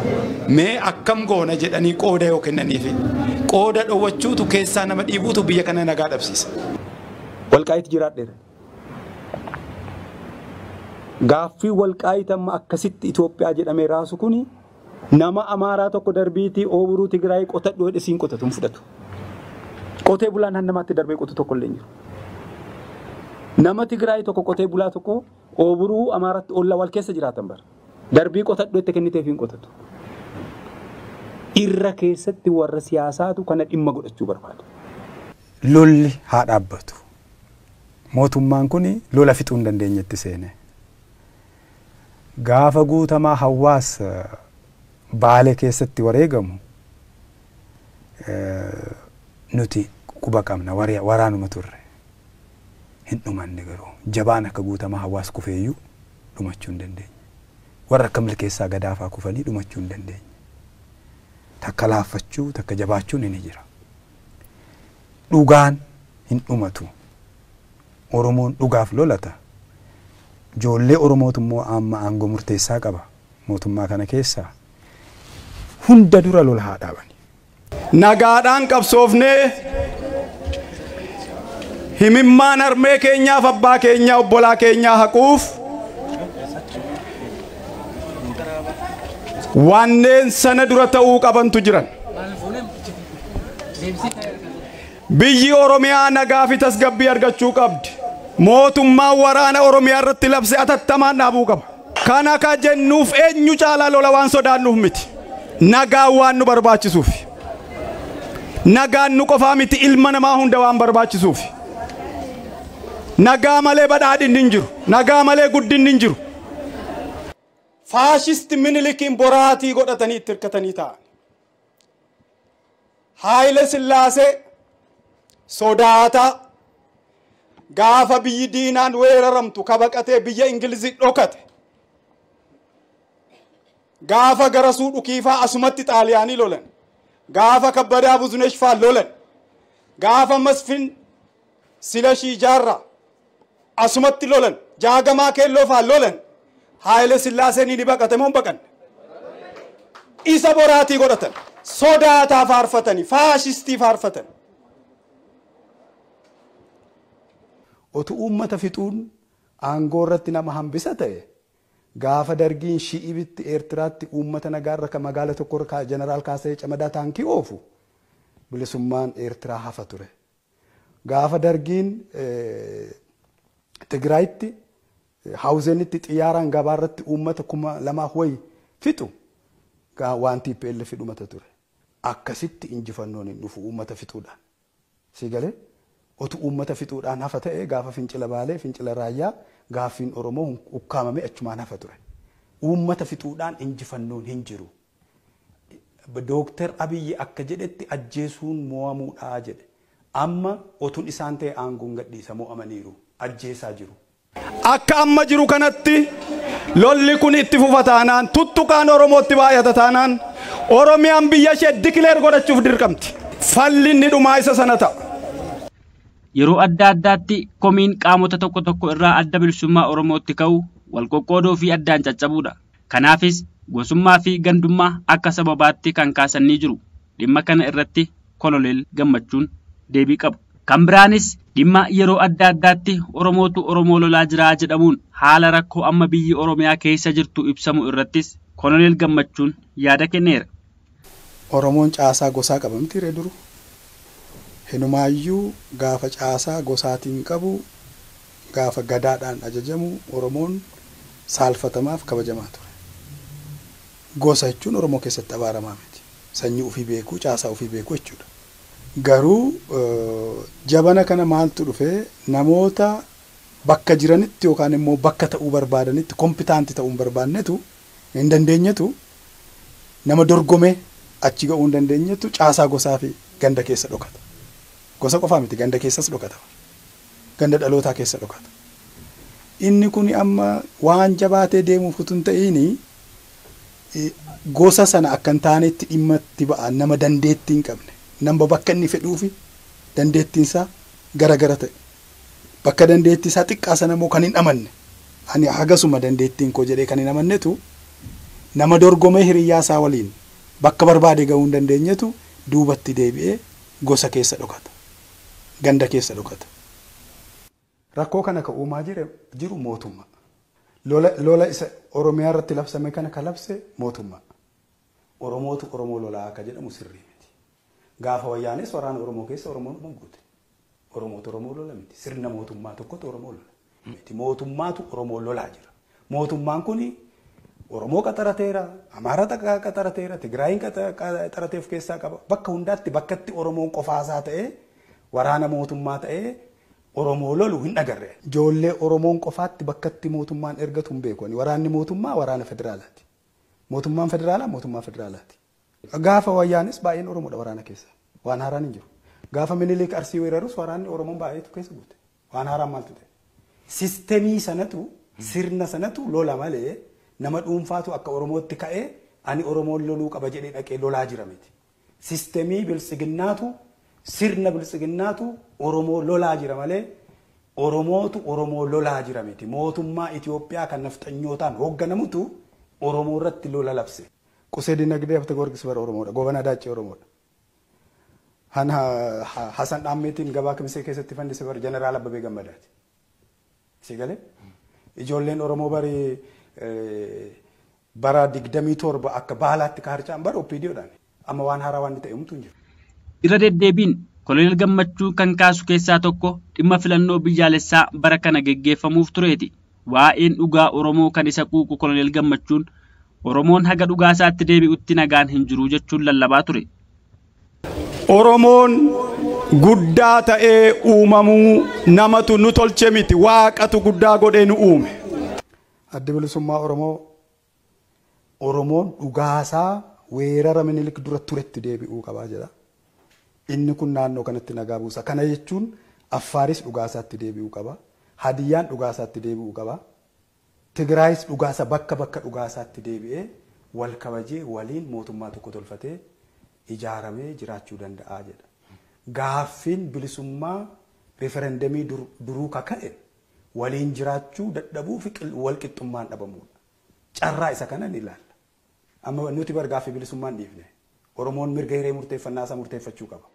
[SPEAKER 4] Mee akkam goona jedhanii qooda yoo kennaniifi. Qooda dhoowwachuutu keessaa nama dhiibuutu biyya kana nagaa dhabsiisa.
[SPEAKER 6] Walqaayitti jiraadheera. Gaaffii walqaayit amma akkasitti Itoophiyaa jedhamee raasu kuni nama Amaaraa tokko darbiitii ooburuu Tigraay qotadhu jedhe siin qotatu hin fudhatu. Qotee bulaan hannamaatti darbee qotu tokko illee hin jiru. Nama Tigraay tokko qotee bulaa tokko ooburuu Amaaratti olla wal keessa jiraatan bara. Darbii qotadhu itti kenniteef hin qotatu. Irra keessatti warra siyaasaatu kana dhimma godhachuu barbaada.
[SPEAKER 5] Lolli haa dhaabbatu. Mootummaan kun lola fixuu hin dandeenyetti seene. Gaafa guutamaa hawaas Baalee keessatti wareegamu nuti quba qabna waraanuma turre. Hin dhumanne garuu jabaan akka guutamaa hawaas kufeeyyuu dhumachuu hin dandeenye. Warra akka milkeessaa gadaafaa kufanii dhumachuu hin dandeenye. Takka laaffachuu takka jabaachuun ni jira. Dhugaan hin dhumatu. Oromoon dhugaaf lolata. Ijoollee Oromootu immoo amma aangoo murteessaa qaba mootummaa kana keessaa. Hunda dura lola haa dhaabani.
[SPEAKER 4] Nagaadhaan qabsoofnee himimmaan harmee keenyaaf abbaa keenyaa obbolaa keenyaa haquuf wanneen sana dura ta'uu qabantu jiran. Biyyi Oromiyaa nagaa fi tasgabbii argachuu qabdi. Mootummaan waraana Oromiyaa irratti labse atattamaan dhaabuu qaba. Kana ka jennuuf eenyu caalaa lola waan sodaannuuf miti. Nagaan waan nu barbaachisuuf. Nagaan nu qofaa miti ilma namaa hunda waan barbaachisuuf. Nagaa malee badhaadhinni hin jiru. Nagaa malee guddinni hin jiru. Faashisti Minilikiin boraatii godhatanii itti hirkatanii taa'an. Haayile Sillaasee sodaataa gaafa biyyi diinaan weeraramtu kabaqatee biyya Ingilizii dhokate. Gaafa Garasuu Dhukiifaa asumatti Xaaliyaanii lolan. Gaafa Kabbadaa Buzunesh faa lolan. Gaafa Masfin Silashii Jaarraa asumatti lolan. Jaagamaa Keelloo faa lolan. Haayile Sillaaseen ni baqate moo hin baqanne? Isa boraatii godhatan. Sodaataa faarfatanii, faashistii faarfatan.
[SPEAKER 5] Otu uummata fixuun aangoo irratti nama hambisa ta'e gaafa dargiin Shi'ibitti Eertiraatti uummata nagaarra kan magaala tokko irra jeneraal Kaasee Camadaa taankii oofu bilisummaan Eertiraa hafa ture. Gaafa dargiin Tigraayitti Hawuzeenitti xiyyaaraan gabaarratti uummata 2000 wayi fixu waan TPLF dhumata ture. Akkasitti injifannoon hin dhufu uummata fixuudhaan. Si galee otu uummata fixuudhaan hafa ta'e gaafa fincila Baalee fincila Raayyaa gaaffiin Oromoo ukkaamame achumaan hafa ture. Uummata fixuudhaan injifannoon hin jiru. Dooktar Abiyyi akka jedhetti ajjeesuun mo'amuudhaa jedhe. Amma otuun isaan ta'e aangoon gadhiisa mo'amaniiru ajjeesaa jiru.
[SPEAKER 4] Akka amma jiru kanatti lolli kun itti fufa taanaan tuttuqaan Oromootti baay'ata taanaan Oromiyaan biyya ishee dikileer godhachuuf dirqamti. Falli inni dhumaa isa sana ta'a.
[SPEAKER 2] Yeroo adda addaatti komiin qaamota tokko tokko irraa adda bilisummaa Oromootti ka'u wal qoqqooduu fi addaan caccabuudha. Kanaafis gosummaa fi gandummaa akka sababaatti kan kaasan ni jiru. Dhimma kana irratti Koloneel Gammachuun deebii qabu. Kan biraanis dhimma yeroo adda addaatti Oromootu Oromoo lolaa jira jedhamuun haala rakkoo amma biyyi Oromiyaa keessa jirtu ibsamu irrattis Koloneel Gammachuun yaada kenneera.
[SPEAKER 5] Oromoon caasaa gosaa qaba miti ree duru. Hinumaayyuu gaafa caasaa gosaatiin qabu gaafa gadaadhaan ajajamu Oromoon saalfatamaaf kabajamaa ture. Gosa jechuun Oromoo keessatti abaaramaa miti. Sanyii ofii beekuu, caasaa ofii beekuu jechuudha. Garuu jabana kana maaltu dhufee namoota bakka jiranitti yookaan immoo bakka ta'uu barbaadanitti kompitaanti ta'uu hin barbaannetu hin dandeenyetu nama dorgomee achi ga'uu hin dandeenyetu caasaa gosaa fi ganda keessa dhokata. Gosa qofaa miti ganda keessas dhokata. Ganda dhalootaa keessa dhokata. Inni kun amma waan jabaatee deemuuf utuu hin ta'iini gosa sana akka hin taanetti dhimma itti ba'a nama dandeettii hin qabne. Nama bakka inni fedhuufi dandeettiin isaa garagara ta'e. Bakka dandeettii isaa xiqqaa sana immoo kan hin amanne. Ani hagasuma dandeettiin koo jedhee kan hin amannetu nama dorgomee hiriyyaa isaa waliin bakka barbaade ga'uu hin dandeenyetu duubatti deebi'ee gosa keessa dhokata. Ganda keessa dhokata. Rakkoo kana ka uumaa jiru mootummaa. Lola isa Oromiyaa irratti labsame kana ka labse mootummaa. Oromootu Oromoo lolaa akka jedhamu sirrii miti. Gaafa wayyaanis waraana Oromoo keessa Oromoon dhuma guute. Oromootu Oromoo lola miti. Sirna mootummaa tokkotu Oromoo lola. Mootummaatu Oromoo lolaa jira. Mootummaan kun Oromoo qaxarateera, Amaara qaxarateera, Tigraayin qaxaratee of keessaa qaba. Bakka hundaatti bakkatti Oromoon qofaasaa ta'ee waraana mootummaa ta'ee Oromoo lolu hin agarre.
[SPEAKER 3] Ijoollee Oromoon qofaatti bakkatti mootummaan ergatu hin beeku. Waraanni mootummaa waraana federaalaati. Mootummaan federaalaa mootummaa federaalaati. Gaafa wayyaanis baay'een Oromoodha waraana keessa. Waan haaraan hin jiru. Gaafa Minilik Arsii weerarus waraanni Oromoon baay'eetu keessa guute. Waan haaraan maaltu ta'e? Sistemii sanatu sirna sanatu lola malee nama dhuunfaatu akka Oromootti ka'ee ani Oromoon loluu qaba jedhee dhaqee lolaa jira miti. Sistemii biltsiginnaatu sirna biltsiginnaatu Oromoo lolaa jira malee Oromootu Oromoo lolaa jira miti. Mootummaa Itoophiyaa kan nafxanyootaan hoogganamutu Oromoo irratti lola labse.
[SPEAKER 5] Qusee dinagdee Habte Goorgis bara Oromoodha. Gobanaa Daaccee Oromoodha. Hasan Dhaammeetiin gabaa Kimisee keessatti fannise bara Jeneraal Abbabee Gammadaati. Si galee? Ijoolleen Oromoo bari bara 27 akka baalaatti ka harca'an bara OPDOdhaan. Amma waan haaraa waan ta'e homtuu hin jiru.
[SPEAKER 2] Irra deddeebiin Koloneel Gammachuu kan kaasu keessaa tokko dhimma filannoo biyyaalessaa bara kana geggeeffamuuf tureeti. Waa'een dhugaa Oromoo kan isa quuqu Koloneel Gammachuun Oromoon haga dhugaa isaatti deebi'utti nagaan hin jiru jechuun lallabaa ture.
[SPEAKER 4] Oromoon guddaa ta'ee uumamuu namatu nu tolche miti, waaqatu guddaa godhee nu uume.
[SPEAKER 3] Adda bilisummaa Oromoo Oromoon dhugaasaa weerara Minilik dura turetti deebi'uu qabaa jedha. Inni kun naannoo kanatti nagaa buusa. Kana jechuun Affaaris dhugaasaatti deebi'uu qaba. Hadiyyaan dhugaasaatti deebi'uu qaba. Tigraayis dhugaasa bakka bakka dhugaasaatti deebi'ee wal kabajee waliin mootummaa tokko tolfatee ijaaramee jiraachuu danda'a jedha. Gaaffiin bilisummaa referendamii duruu kaka'e waliin jiraachuu dadhabuu fi wal qixxummaan dhabamuudha. Carraa isa kana ni ilaalla. Amma nuti bar gaaffii bilisummaan dhiifne. Oromoon mirga hiree murteeffannaa isaa murteeffachuu qaba.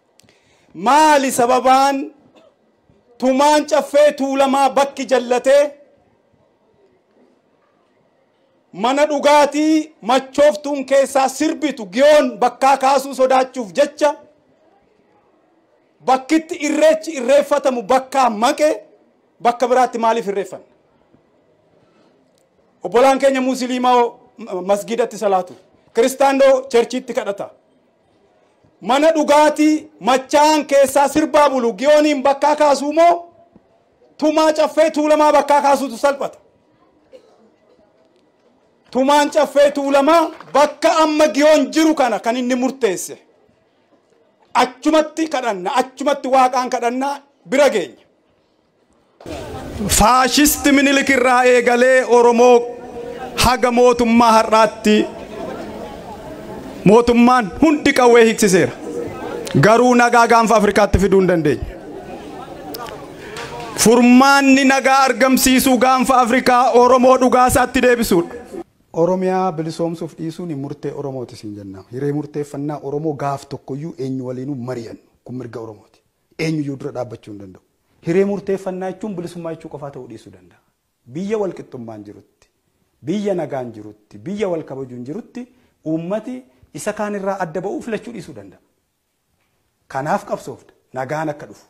[SPEAKER 4] Maali sababaan tumaan caffee tuulamaa bakki jallatee mana dhugaatii machooftuun keessaa sirbitu giyoon bakkaa kaasuu sodaachuuf jecha bakkitti irreechi irreeffatamu bakkaa maqe bakka biraatti maaliif irreeffanna? Obbolaan keenya musliimaa masgidatti salaatu, kiristaanoo cherchiitti kadhata. Mana dhugaatii machaan keessaa sirbaa bulu giyooniin bakkaa kaasuu moo tumaa caffee tuulamaa bakkaa kaasuutu salphata? Tumaan caffee tuulamaa bakka amma giyoon jiru kana kan inni murteesse. Achumatti kadhanna, achumatti waaqaan kadhanna bira geenya. Faashisti Minilik irraa eegalee Oromoo haga mootummaa har'aatti mootummaan hundi qawwee hiiksiseera. Garuu nagaa gaanfa Afrikaatti fiduu hin dandeenye. Furmaanni nagaa argamsiisuu gaanfa Afrikaa Oromoo dhugaasaatti deebisuudha.
[SPEAKER 3] Oromiyaa bilisoomsuuf dhiisuun murtee Oromooti siin jenna. Hiree murteeffannaa Oromoo gaaf tokkoyyuu eenyu waliinuu mari'annu kun mirga Oromooti. Eenyuyyuu dura dhaabbachuu hin danda'u.
[SPEAKER 5] Hiree murteeffannaa jechuun bilisummaa jechuu qofaa ta'uu dhiisuu danda'a. Biyya wal qixxummaan jirutti, biyya nagaan jirutti, biyya wal kabajuun jirutti uummati isa kaanirraa adda ba'uu filachuu dhiisuu danda'a. Kanaaf qabsoofta nagaan akka dhufu.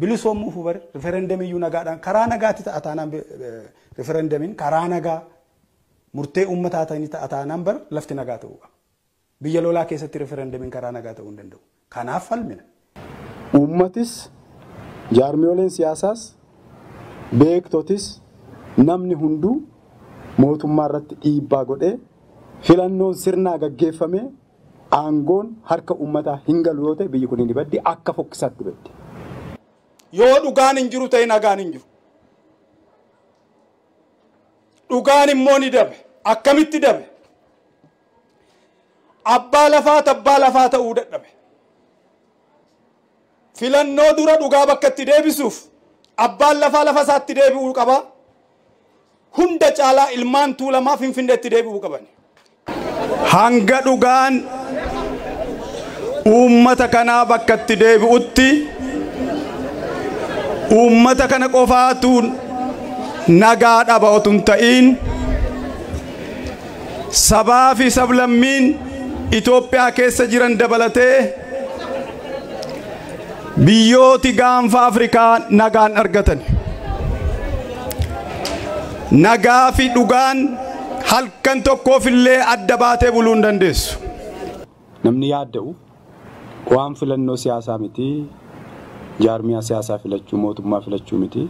[SPEAKER 5] Bilisoomuuf bare referendamiyyuu nagaadhaan karaa nagaatti ta'a taanaan referendamiin karaa nagaa murtee uummataa ta'anii ta'a taanaan bar lafti nagaa ta'uu qaba. Biyya lolaa keessatti referendamiin karaa nagaa ta'uu hin danda'u. Kanaaf falmina.
[SPEAKER 6] Uummatis jaarmiyooleen siyaasaas beektotis namni hunduu mootummaa irratti dhiibbaa godhee filannoon sirnaa gaggeeffame aangoon harka uummataa hin galu yoo ta'e biyyi kun ni baddi akka fokkisaatti baddi.
[SPEAKER 4] Yoo dhugaan hin jiru ta'e nagaan hin jiru. Dhugaan immoo ni dabe. Akkamitti dabe? Abbaa lafaa tabbaa lafaa ta'uu dadhabe. Filannoo dura dhugaa bakka itti deebisuuf abbaan lafaa lafa isaatti deebi'uu qaba. Hunda caalaa ilmaan tuulamaa Finfinneetti deebi'uu qaban. Hanga dhugaan uummata kanaa bakka itti deebi'utti uummata kana qofaatu nagaa dhaba otoo hin ta'in sabaa fi sablammiin Itoophiyaa keessa jiran dabalatee biyyooti gaanfa Afrikaa nagaan argatan. Nagaa fi dhugaan halkan tokkoofillee adda baatee buluu hin dandeessu.
[SPEAKER 6] Namni yaadda'u waan filannoo siyaasaa miti, jaarmiyaa siyaasaa filachuu, mootummaa filachuu miti.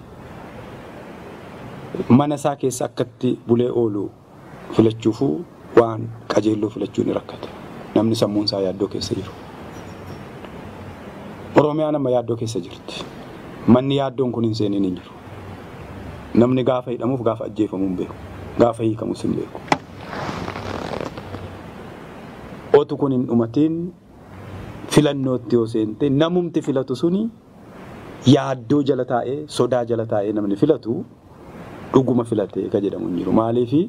[SPEAKER 6] Mana isaa keessa akkatti bulee oolu filachuufuu waan qajeelloo filachuu ni rakkata. Namni sammuun isaa yaaddoo keessa jiru. Oromiyaan amma yaaddoo keessa jirti. Manni yaaddoon kun hin seeniin hin jiru. Namni gaafa hidhamuuf gaafa ajjeefamuu hin beeku. Gaafa hiikamus hin beeku. Otu kun hin dhumatiin filannootti yoo seente namumti filatu suni yaaddoo jala taa'ee sodaa jala taa'ee namni filatu dhuguma filatee ka jedhamu hin jiru. Maaliifi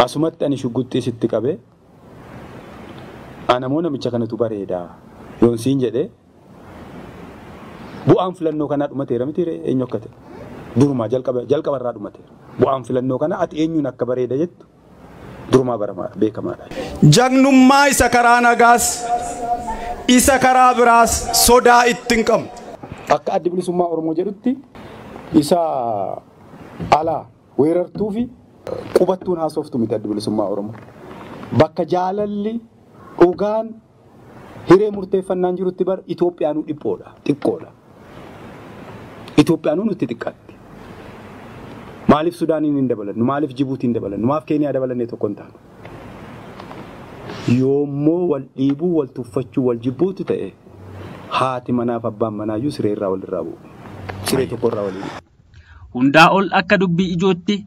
[SPEAKER 6] asumatti ani shugguxxii sitti qabe anamoo namicha kanatu bareedaa yoon siin jedhe bu'aan filannoo kanaa dhumateera miti eenyu akka ta'e durumaa jalqabarraa dhumateera. Bu'aan filannoo kanaa ati eenyuun akka bareeda jettu durumaa baramaadha beekamaadha.
[SPEAKER 4] Jagnummaa isa karaa nagaas isa karaa biraas sodaa itti hin qabnu.
[SPEAKER 6] Akka addi bilisummaa Oromoo jedhutti isa alaa weerartuu fi qubattuun haasoftu miti addi bilisummaa Oromoo. Bakka jaalalli dhugaan hiree murteeffannaan jirutti bar Itoophiyaanuu dhiphoodha xiqqoodha. Itoophiyaanuu nutti xiqqaatti. Maaliif Sudaaniin hin dabalannu? Maaliif Jibuutiin dabalannu? Maaf Keeniyaa dabalannee tokko hin taanu? Yoommoo wal dhiibuu, wal tuffachuu, wal jibbuutu ta'e haati manaaf abbaan manaayyuu siree irraa walirraa bu'u. Siree tokko irraa walii bu'u.
[SPEAKER 2] Hundaa ol akka dubbii ijootti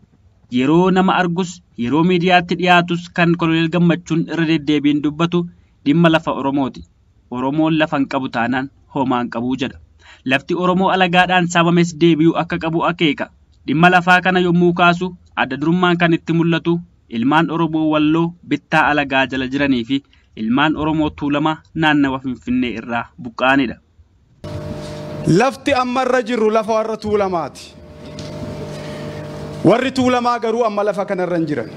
[SPEAKER 2] yeroo nama argus yeroo miidiyaatti dhiyaatus kan Koloneel Gammachuun irra deddeebiin dubbatu dhimma lafa Oromooti. Oromoon lafa hin qabu taanaan homaa hin qabu jedha. Lafti Oromoo alagaadhaan saamames deebi'uu akka qabu akeeka. Dhimma lafaa kana yommuu kaasu adda durummaan kan itti mul'atu ilmaan Oromoo Walloo bittaa alagaa jala jiranii fi ilmaan Oromoo Tuulamaa naannawa Finfinnee irraa buqqa'anidha.
[SPEAKER 4] Lafti amma irra jirru lafa warra Tuulamaati. Warri Tuulamaa garuu amma lafa kanarra hin jiran.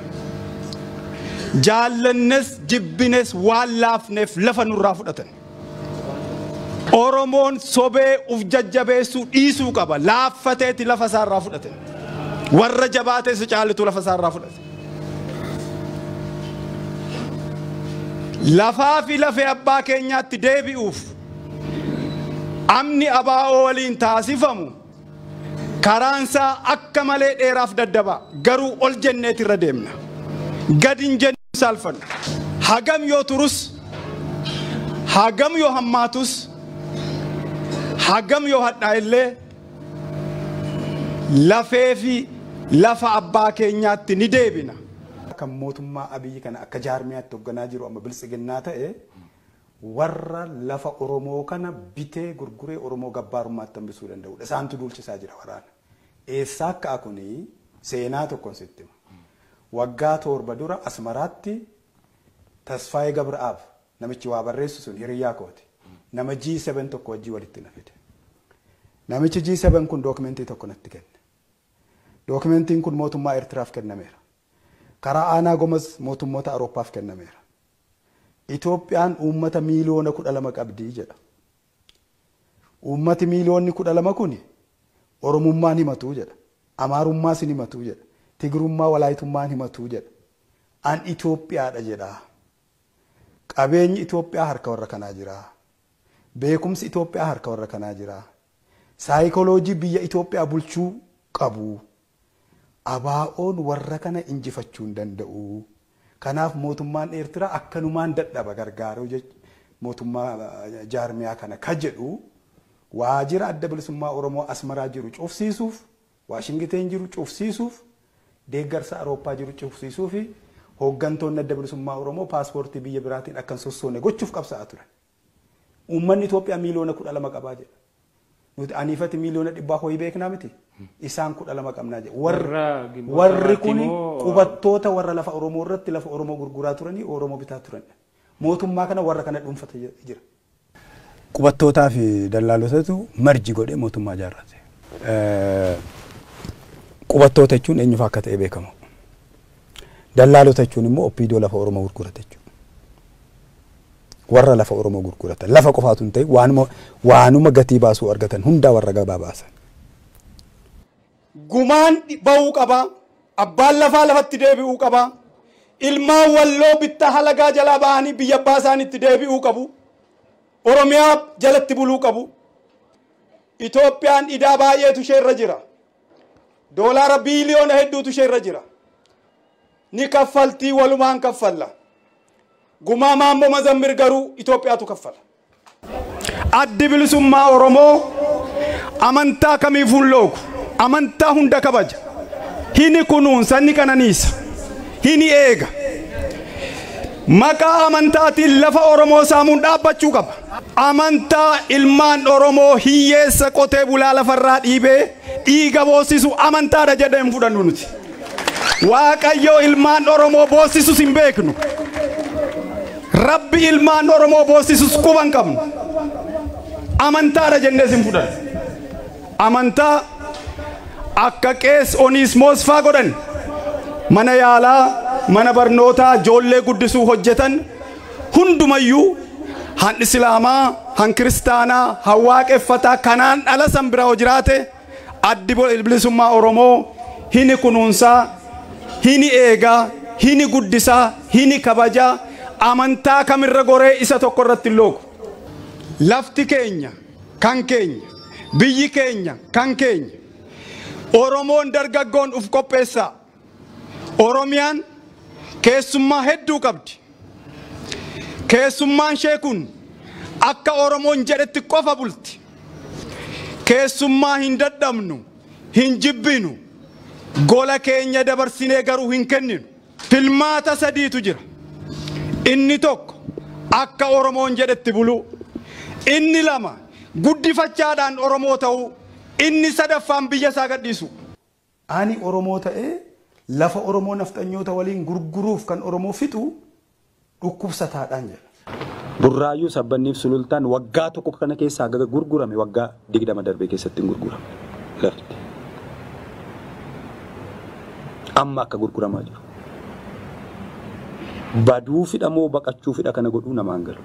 [SPEAKER 4] Jaallannes jibbines waan laafneef lafa nurraa fudhatan. Oromoon sobee uf jajjabeessuu dhiisuu qaba. Laaffateeti lafa isaarraa fudhatan. Warra jabaatee si caalitu lafa isaarraa fudhate. Lafaa fi lafee abbaa keenyaatti deebi'uuf amni abaa'oo waliin taasifamu karaan isaa akka malee dheeraaf daddaba. Garuu ol jenneeti irra deemna. Gad hin jennu saalfannu. Hagam yoo turus, hagam yoo hammaatus, hagam yoo hadhaa illee lafee fi lafa abbaa keenyaatti ni deebina.
[SPEAKER 5] Kan mootummaa Abiyyi kana akka jaarmiyaatti hoogganaa jiru amma biltsiginnaa ta'e warra lafa Oromoo kana bitee gurguree Oromoo gabbaarummaatti hambisuu danda'udha. Isaantu duulchisaa jira waraana. Eessaa akka kuni seenaa tokkoon sitti hima. Waggaa 7 dura Asmaraatti Tasfaayee Gabra'aab namichi waa barreessu sun hiriyyaa kooti. Nama G7 tokko wajjii walitti na fide. Namichi G7 kun dookimentii tokko natti kenne. Dookimentiin kun mootummaa Eertiraaf kennameera. Karaa aanaa gomas mootummoota Awurooppaaf kennameera. Itoophiyaan uummata miiliyoona 12 qabdi jedha. Uummati miiliyoonni 12 kuni Oromummaan himatu jedha. Amaarummaas hin himatu jedha. Tigrummaa Walaayitummaan himatu jedha. An Itoophiyaadha jedha. Qabeenyi Itoophiyaa harka warra kanaa jira. Beekumsi Itoophiyaa harka warra kanaa jira. Saayikoloojii biyya Itoophiyaa bulchuu qabu. Abaa'oon warra kana injifachuu hin danda'u. Kanaaf mootummaan Eertiraa akkanumaan dadhaba gargaaruu mootummaa jaarmiyaa kana ka jedhu waajjira adda bilisummaa Oromoo Asmaraa jiru cufsiisuuf, Waashingiteen jiru cufsiisuuf, deeggarsa Awurooppaa jiru cufsiisuu fi hooggantoonni adda bilisummaa Oromoo paaspoortii biyya biraatiin akka hin sossoone gochuuf qabsaa'aa turan. Uummanni Itoophiyaa miiliyoona 12 qabaa jedha. Nuti aniifati miiliyoona 100 ho'i beeknaa miti. Isaan 12 qabnaa jedha. Warri kun qubattoota warra lafa Oromoo irratti lafa Oromoo gurguraa turanii Oromoo bitaa turanidha. Mootummaa kana warra kana dhuunfata jira.
[SPEAKER 3] Qubattootaa fi dallaalotatu marji godhee mootummaa ijaarrate. Qubattoota jechuun eenyuuf akka ta'e beekamu. Dallaalota jechuun immoo oppiidoo lafa Oromoo gurgurate jechuudha. Warra lafa Oromoo gurguratan lafa qofaatu hin ta'in waanuma gatii baasuu argatan hundaa warra gabaa baasan.
[SPEAKER 4] Gumaan ba'uu qaba. Abbaan lafaa lafatti deebi'uu qaba. Ilmaan Walloo bittaa halagaa jalaa ba'anii biyya abbaa isaaniitti deebi'uu qabu. Oromiyaa jalatti buluu qabu. Itoophiyaan idaa baay'eetu ishee irra jira. Doolaara biiliyoona hedduutu ishee irra jira. Ni kaffaltii walumaan kaffalla. Gumaa Maammoo Mazammir garuu Itoophiyaatu kaffala. Addi bilisummaa Oromoo amantaa kamiifuu hin loogu. Amantaa hunda kabaja. Hini kunuunsa, ni qananiisa. Hini eega. Maqaa amantaatiin lafa Oromoo saamuun dhaabbachuu qaba. Amantaa ilmaan Oromoo hiyyeessa qotee bulaa lafarraa dhiibee dhiiga boosisu amantaadha jedhee hin fudhannu nuti. Waaqayyo ilmaan Oromoo boosisus hin beeknu. Rabbi ilmaan Oromoo boosisus quba hin qabnu. Amantaadha jennees hin fudhannu. Amantaa akka qees Onismoos faa godhan mana yaalaa, mana barnootaa, ijoollee guddisuu hojjetan hundumayyuu han Islaamaa, han Kiristaanaa, han Waaqeffataa kanaan dhala san bira hoo jiraate addi bilisummaa Oromoo hini kunuunsaa, hini eegaa, hini guddisaa, hini kabajaa, amantaa kamirra goree isa tokko irratti hin loogu. Lafti keenya kan keenya, biyyi keenya kan keenya. Oromoon dargaggoon uf qopheessaa. Oromiyaan keessummaa hedduu qabdi. Keessummaan ishee kun akka Oromoon jedhetti qofa bulti. Keessummaa hin dadhabnu, hin jibbinu, gola keenya dabarsinee garuu hin kenninu. Filmaata sadiitu jira. Inni tokko akka Oromoon jedhetti buluu. Inni lama guddifachaadhaan Oromoo ta'uu. Inni sadaffaan biyya isaa gadhiisu.
[SPEAKER 5] Ani Oromoo ta'ee lafa Oromoo nafxanyoota waliin gurguruuf kan Oromoo fixu dhukkubsataadhaan jedha.
[SPEAKER 6] Burraayyuu Sabbanniif Sulultaan waggaa tokko kana keessaa haga gurgurame waggaa 20 darbee keessatti hin gurgurame lafti. Amma akka gurguramaa jiru. Baduu fidha moo baqachuu fidha kana godhuu namaan galu.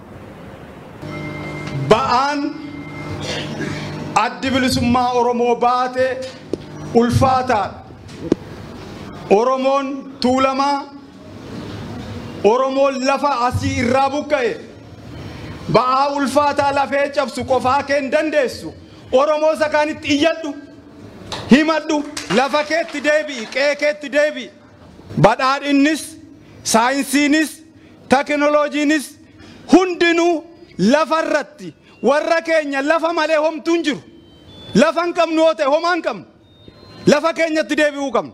[SPEAKER 4] Ba'aan addi bilisummaa Oromoo baate ulfaataadha. Oromoon Tuulamaa, Oromoon lafa asii irraa buqqa'e ba'aa ulfaataa lafee cabsu qofaa kee hin dandeessu. Oromoo isa kaanitti iyyadhu, himadhu, lafa keetti deebi'i, qe'ee keetti deebi'i. Badhaadhinnis, saayinsiinis, teknooloojiinis hundinuu lafarratti warra keenya lafa malee homtuu hin jiru. Lafa hin qabnu yoo ta'e homaa hin qabnu. Lafa keenyatti deebi'uu qabna.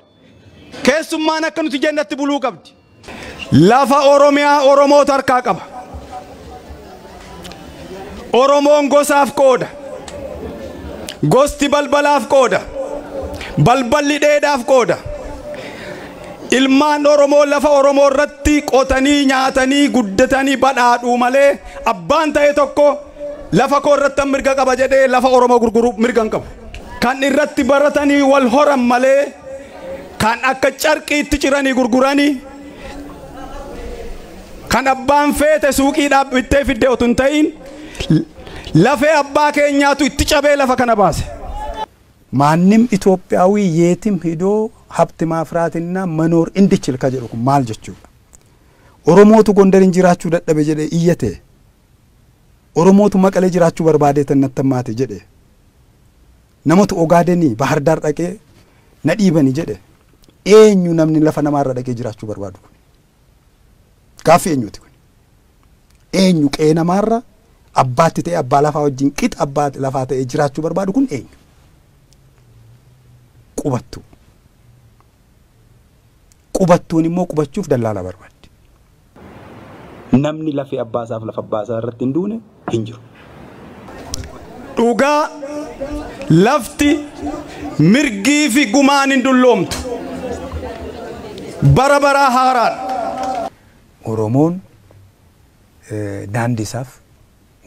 [SPEAKER 4] Keessummaan akka nuti jennatti buluu qabdi. Lafa Oromiyaa Oromootu harkaa qaba. Oromoon gosaaf qooda. Gosti balbalaaf qooda. Balballi dheedaaf qooda. Ilmaan Oromoo lafa Oromoo irratti qotanii nyaatanii guddatanii badhaadhuu malee abbaan ta'e tokko lafa koo irratti mirga qaba jedhee lafa Oromoo gurguruu mirga hin qabu. Kan irratti baratanii wal horan malee kan akka carqiitti ciranii gurguranii kan abbaan feete suuqiidhaaf bittee fidde otoo hin ta'in lafee abbaa keenyaatu itti cabee lafa kana baase.
[SPEAKER 5] ማንም ኢትዮጵያዊ የትም ሄዶ ሀብት ማፍራትና መኖር እንዲችል ከጀሩ maal jechuudha. Oromootu Gondarin jiraachuu dadhabe jedhee iyyate. Oromootu Maqalee jiraachuu barbaadee tannattammaate jedhe. Namatu Ogaadenii Bahar Daar dhaqee na dhiibani jedhe. Eenyu namni lafa namaarra dhaqee jiraachuu barbaadu kun? Gaaffii eenyuti kun? Eenyu qe'ee namaarra abbaatti ta'e abbaa lafaa wajjin qixa abbaa lafaa ta'e jiraachuu barbaadu kun eenyu? Qubattuu. Qubattuun immoo qubachuuf dallaala barbaaddi.
[SPEAKER 6] Namni lafee abbaa isaaf lafa abbaa isaa irratti hin duune hin jiru.
[SPEAKER 4] Dhugaa lafti mirgii fi gumaan hin dulloomtu. Bara baraa haaraadha.
[SPEAKER 5] Oromoon daandii isaaf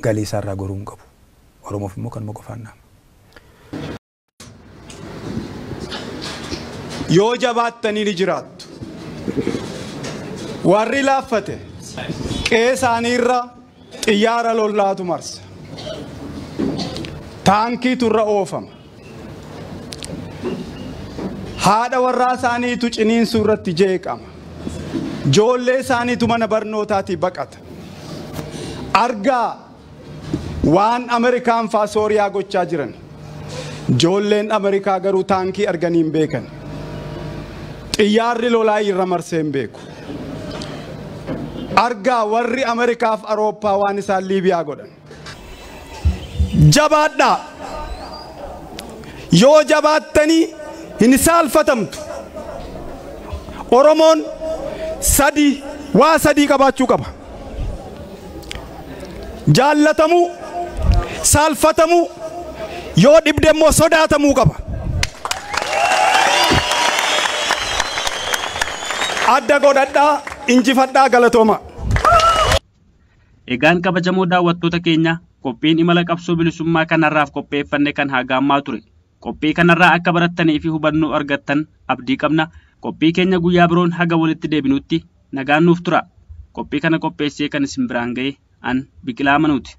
[SPEAKER 5] galii isaarraa goruu hin qabu. Oromoof immoo kanuma qofaan nama.
[SPEAKER 4] Yoo jabaattanii ni jiraattu. Warri laaffate qe'ee isaaniirra xiyyaara lollaatu marsa. Taankiitu irra oofama. Haadha warraa isaaniitu ciniinsuu irratti jeeqama. Ijoollee isaaniitu mana barnootaatii baqata. Argaa waan Ameerikaan faa Sooriyaa gochaa jiran. Ijoolleen Ameerikaa garuu taankii arganii hin beekan. Xiyyaarri lolaa irra marsee hin beeku. Argaa warri Ameerikaaf Awurooppaa waan isaan Liibiyaa godhan. Jabaadhaa. Yoo jabaattanii hin saalfatamtu. Oromoon sadii waa sadii qabaachuu qaba. Jaallatamuu, saalfatamuu, yoo dhibde immoo sodaatamuu qaba. Adda godhadhaa, injifadhaa, galatooma.
[SPEAKER 2] Egaan kabajamoo daawwattoota keenya, qophiin imala qabsoo bilisummaa kanarraaf qopheeffanne kan hagaammaa ture. Qophii kanarraa akka barattanii fi hubannoo argattan abdii qabna. Qophii keenya guyyaa biroon haga walitti deebinutti nagaan nuuf tura. Qophii kana qopheessee kan isin biraan ga'e an Biqilaa Manuuti.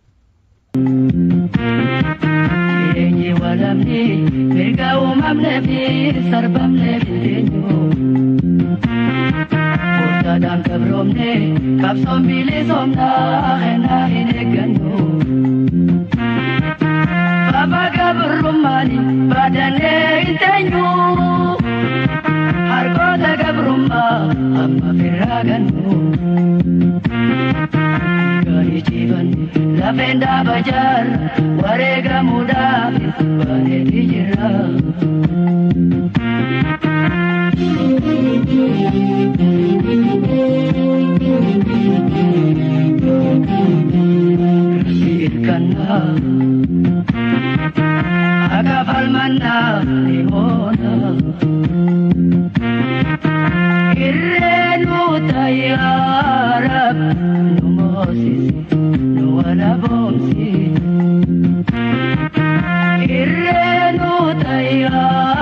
[SPEAKER 1] Jireenyi walamni mirga uumamnee fi sarbamnee binteenyu. Murtaadhaan gabroomne qabsoon bilisoomnaa kennaa hin eeggannu. Baba gabrummaani baadannee hin teenyu. Harkoota gabrummaa amma firraa gannu. Gaarii jiban lafeen dhaaba jaarra wareegamuudhaaf baaneeti jirra. Rabbi irkannaa akka falmannaa ni moona. Irreenu tayyaa Rab nu moosisi nu walaboomsi. Irreenu tayyaa.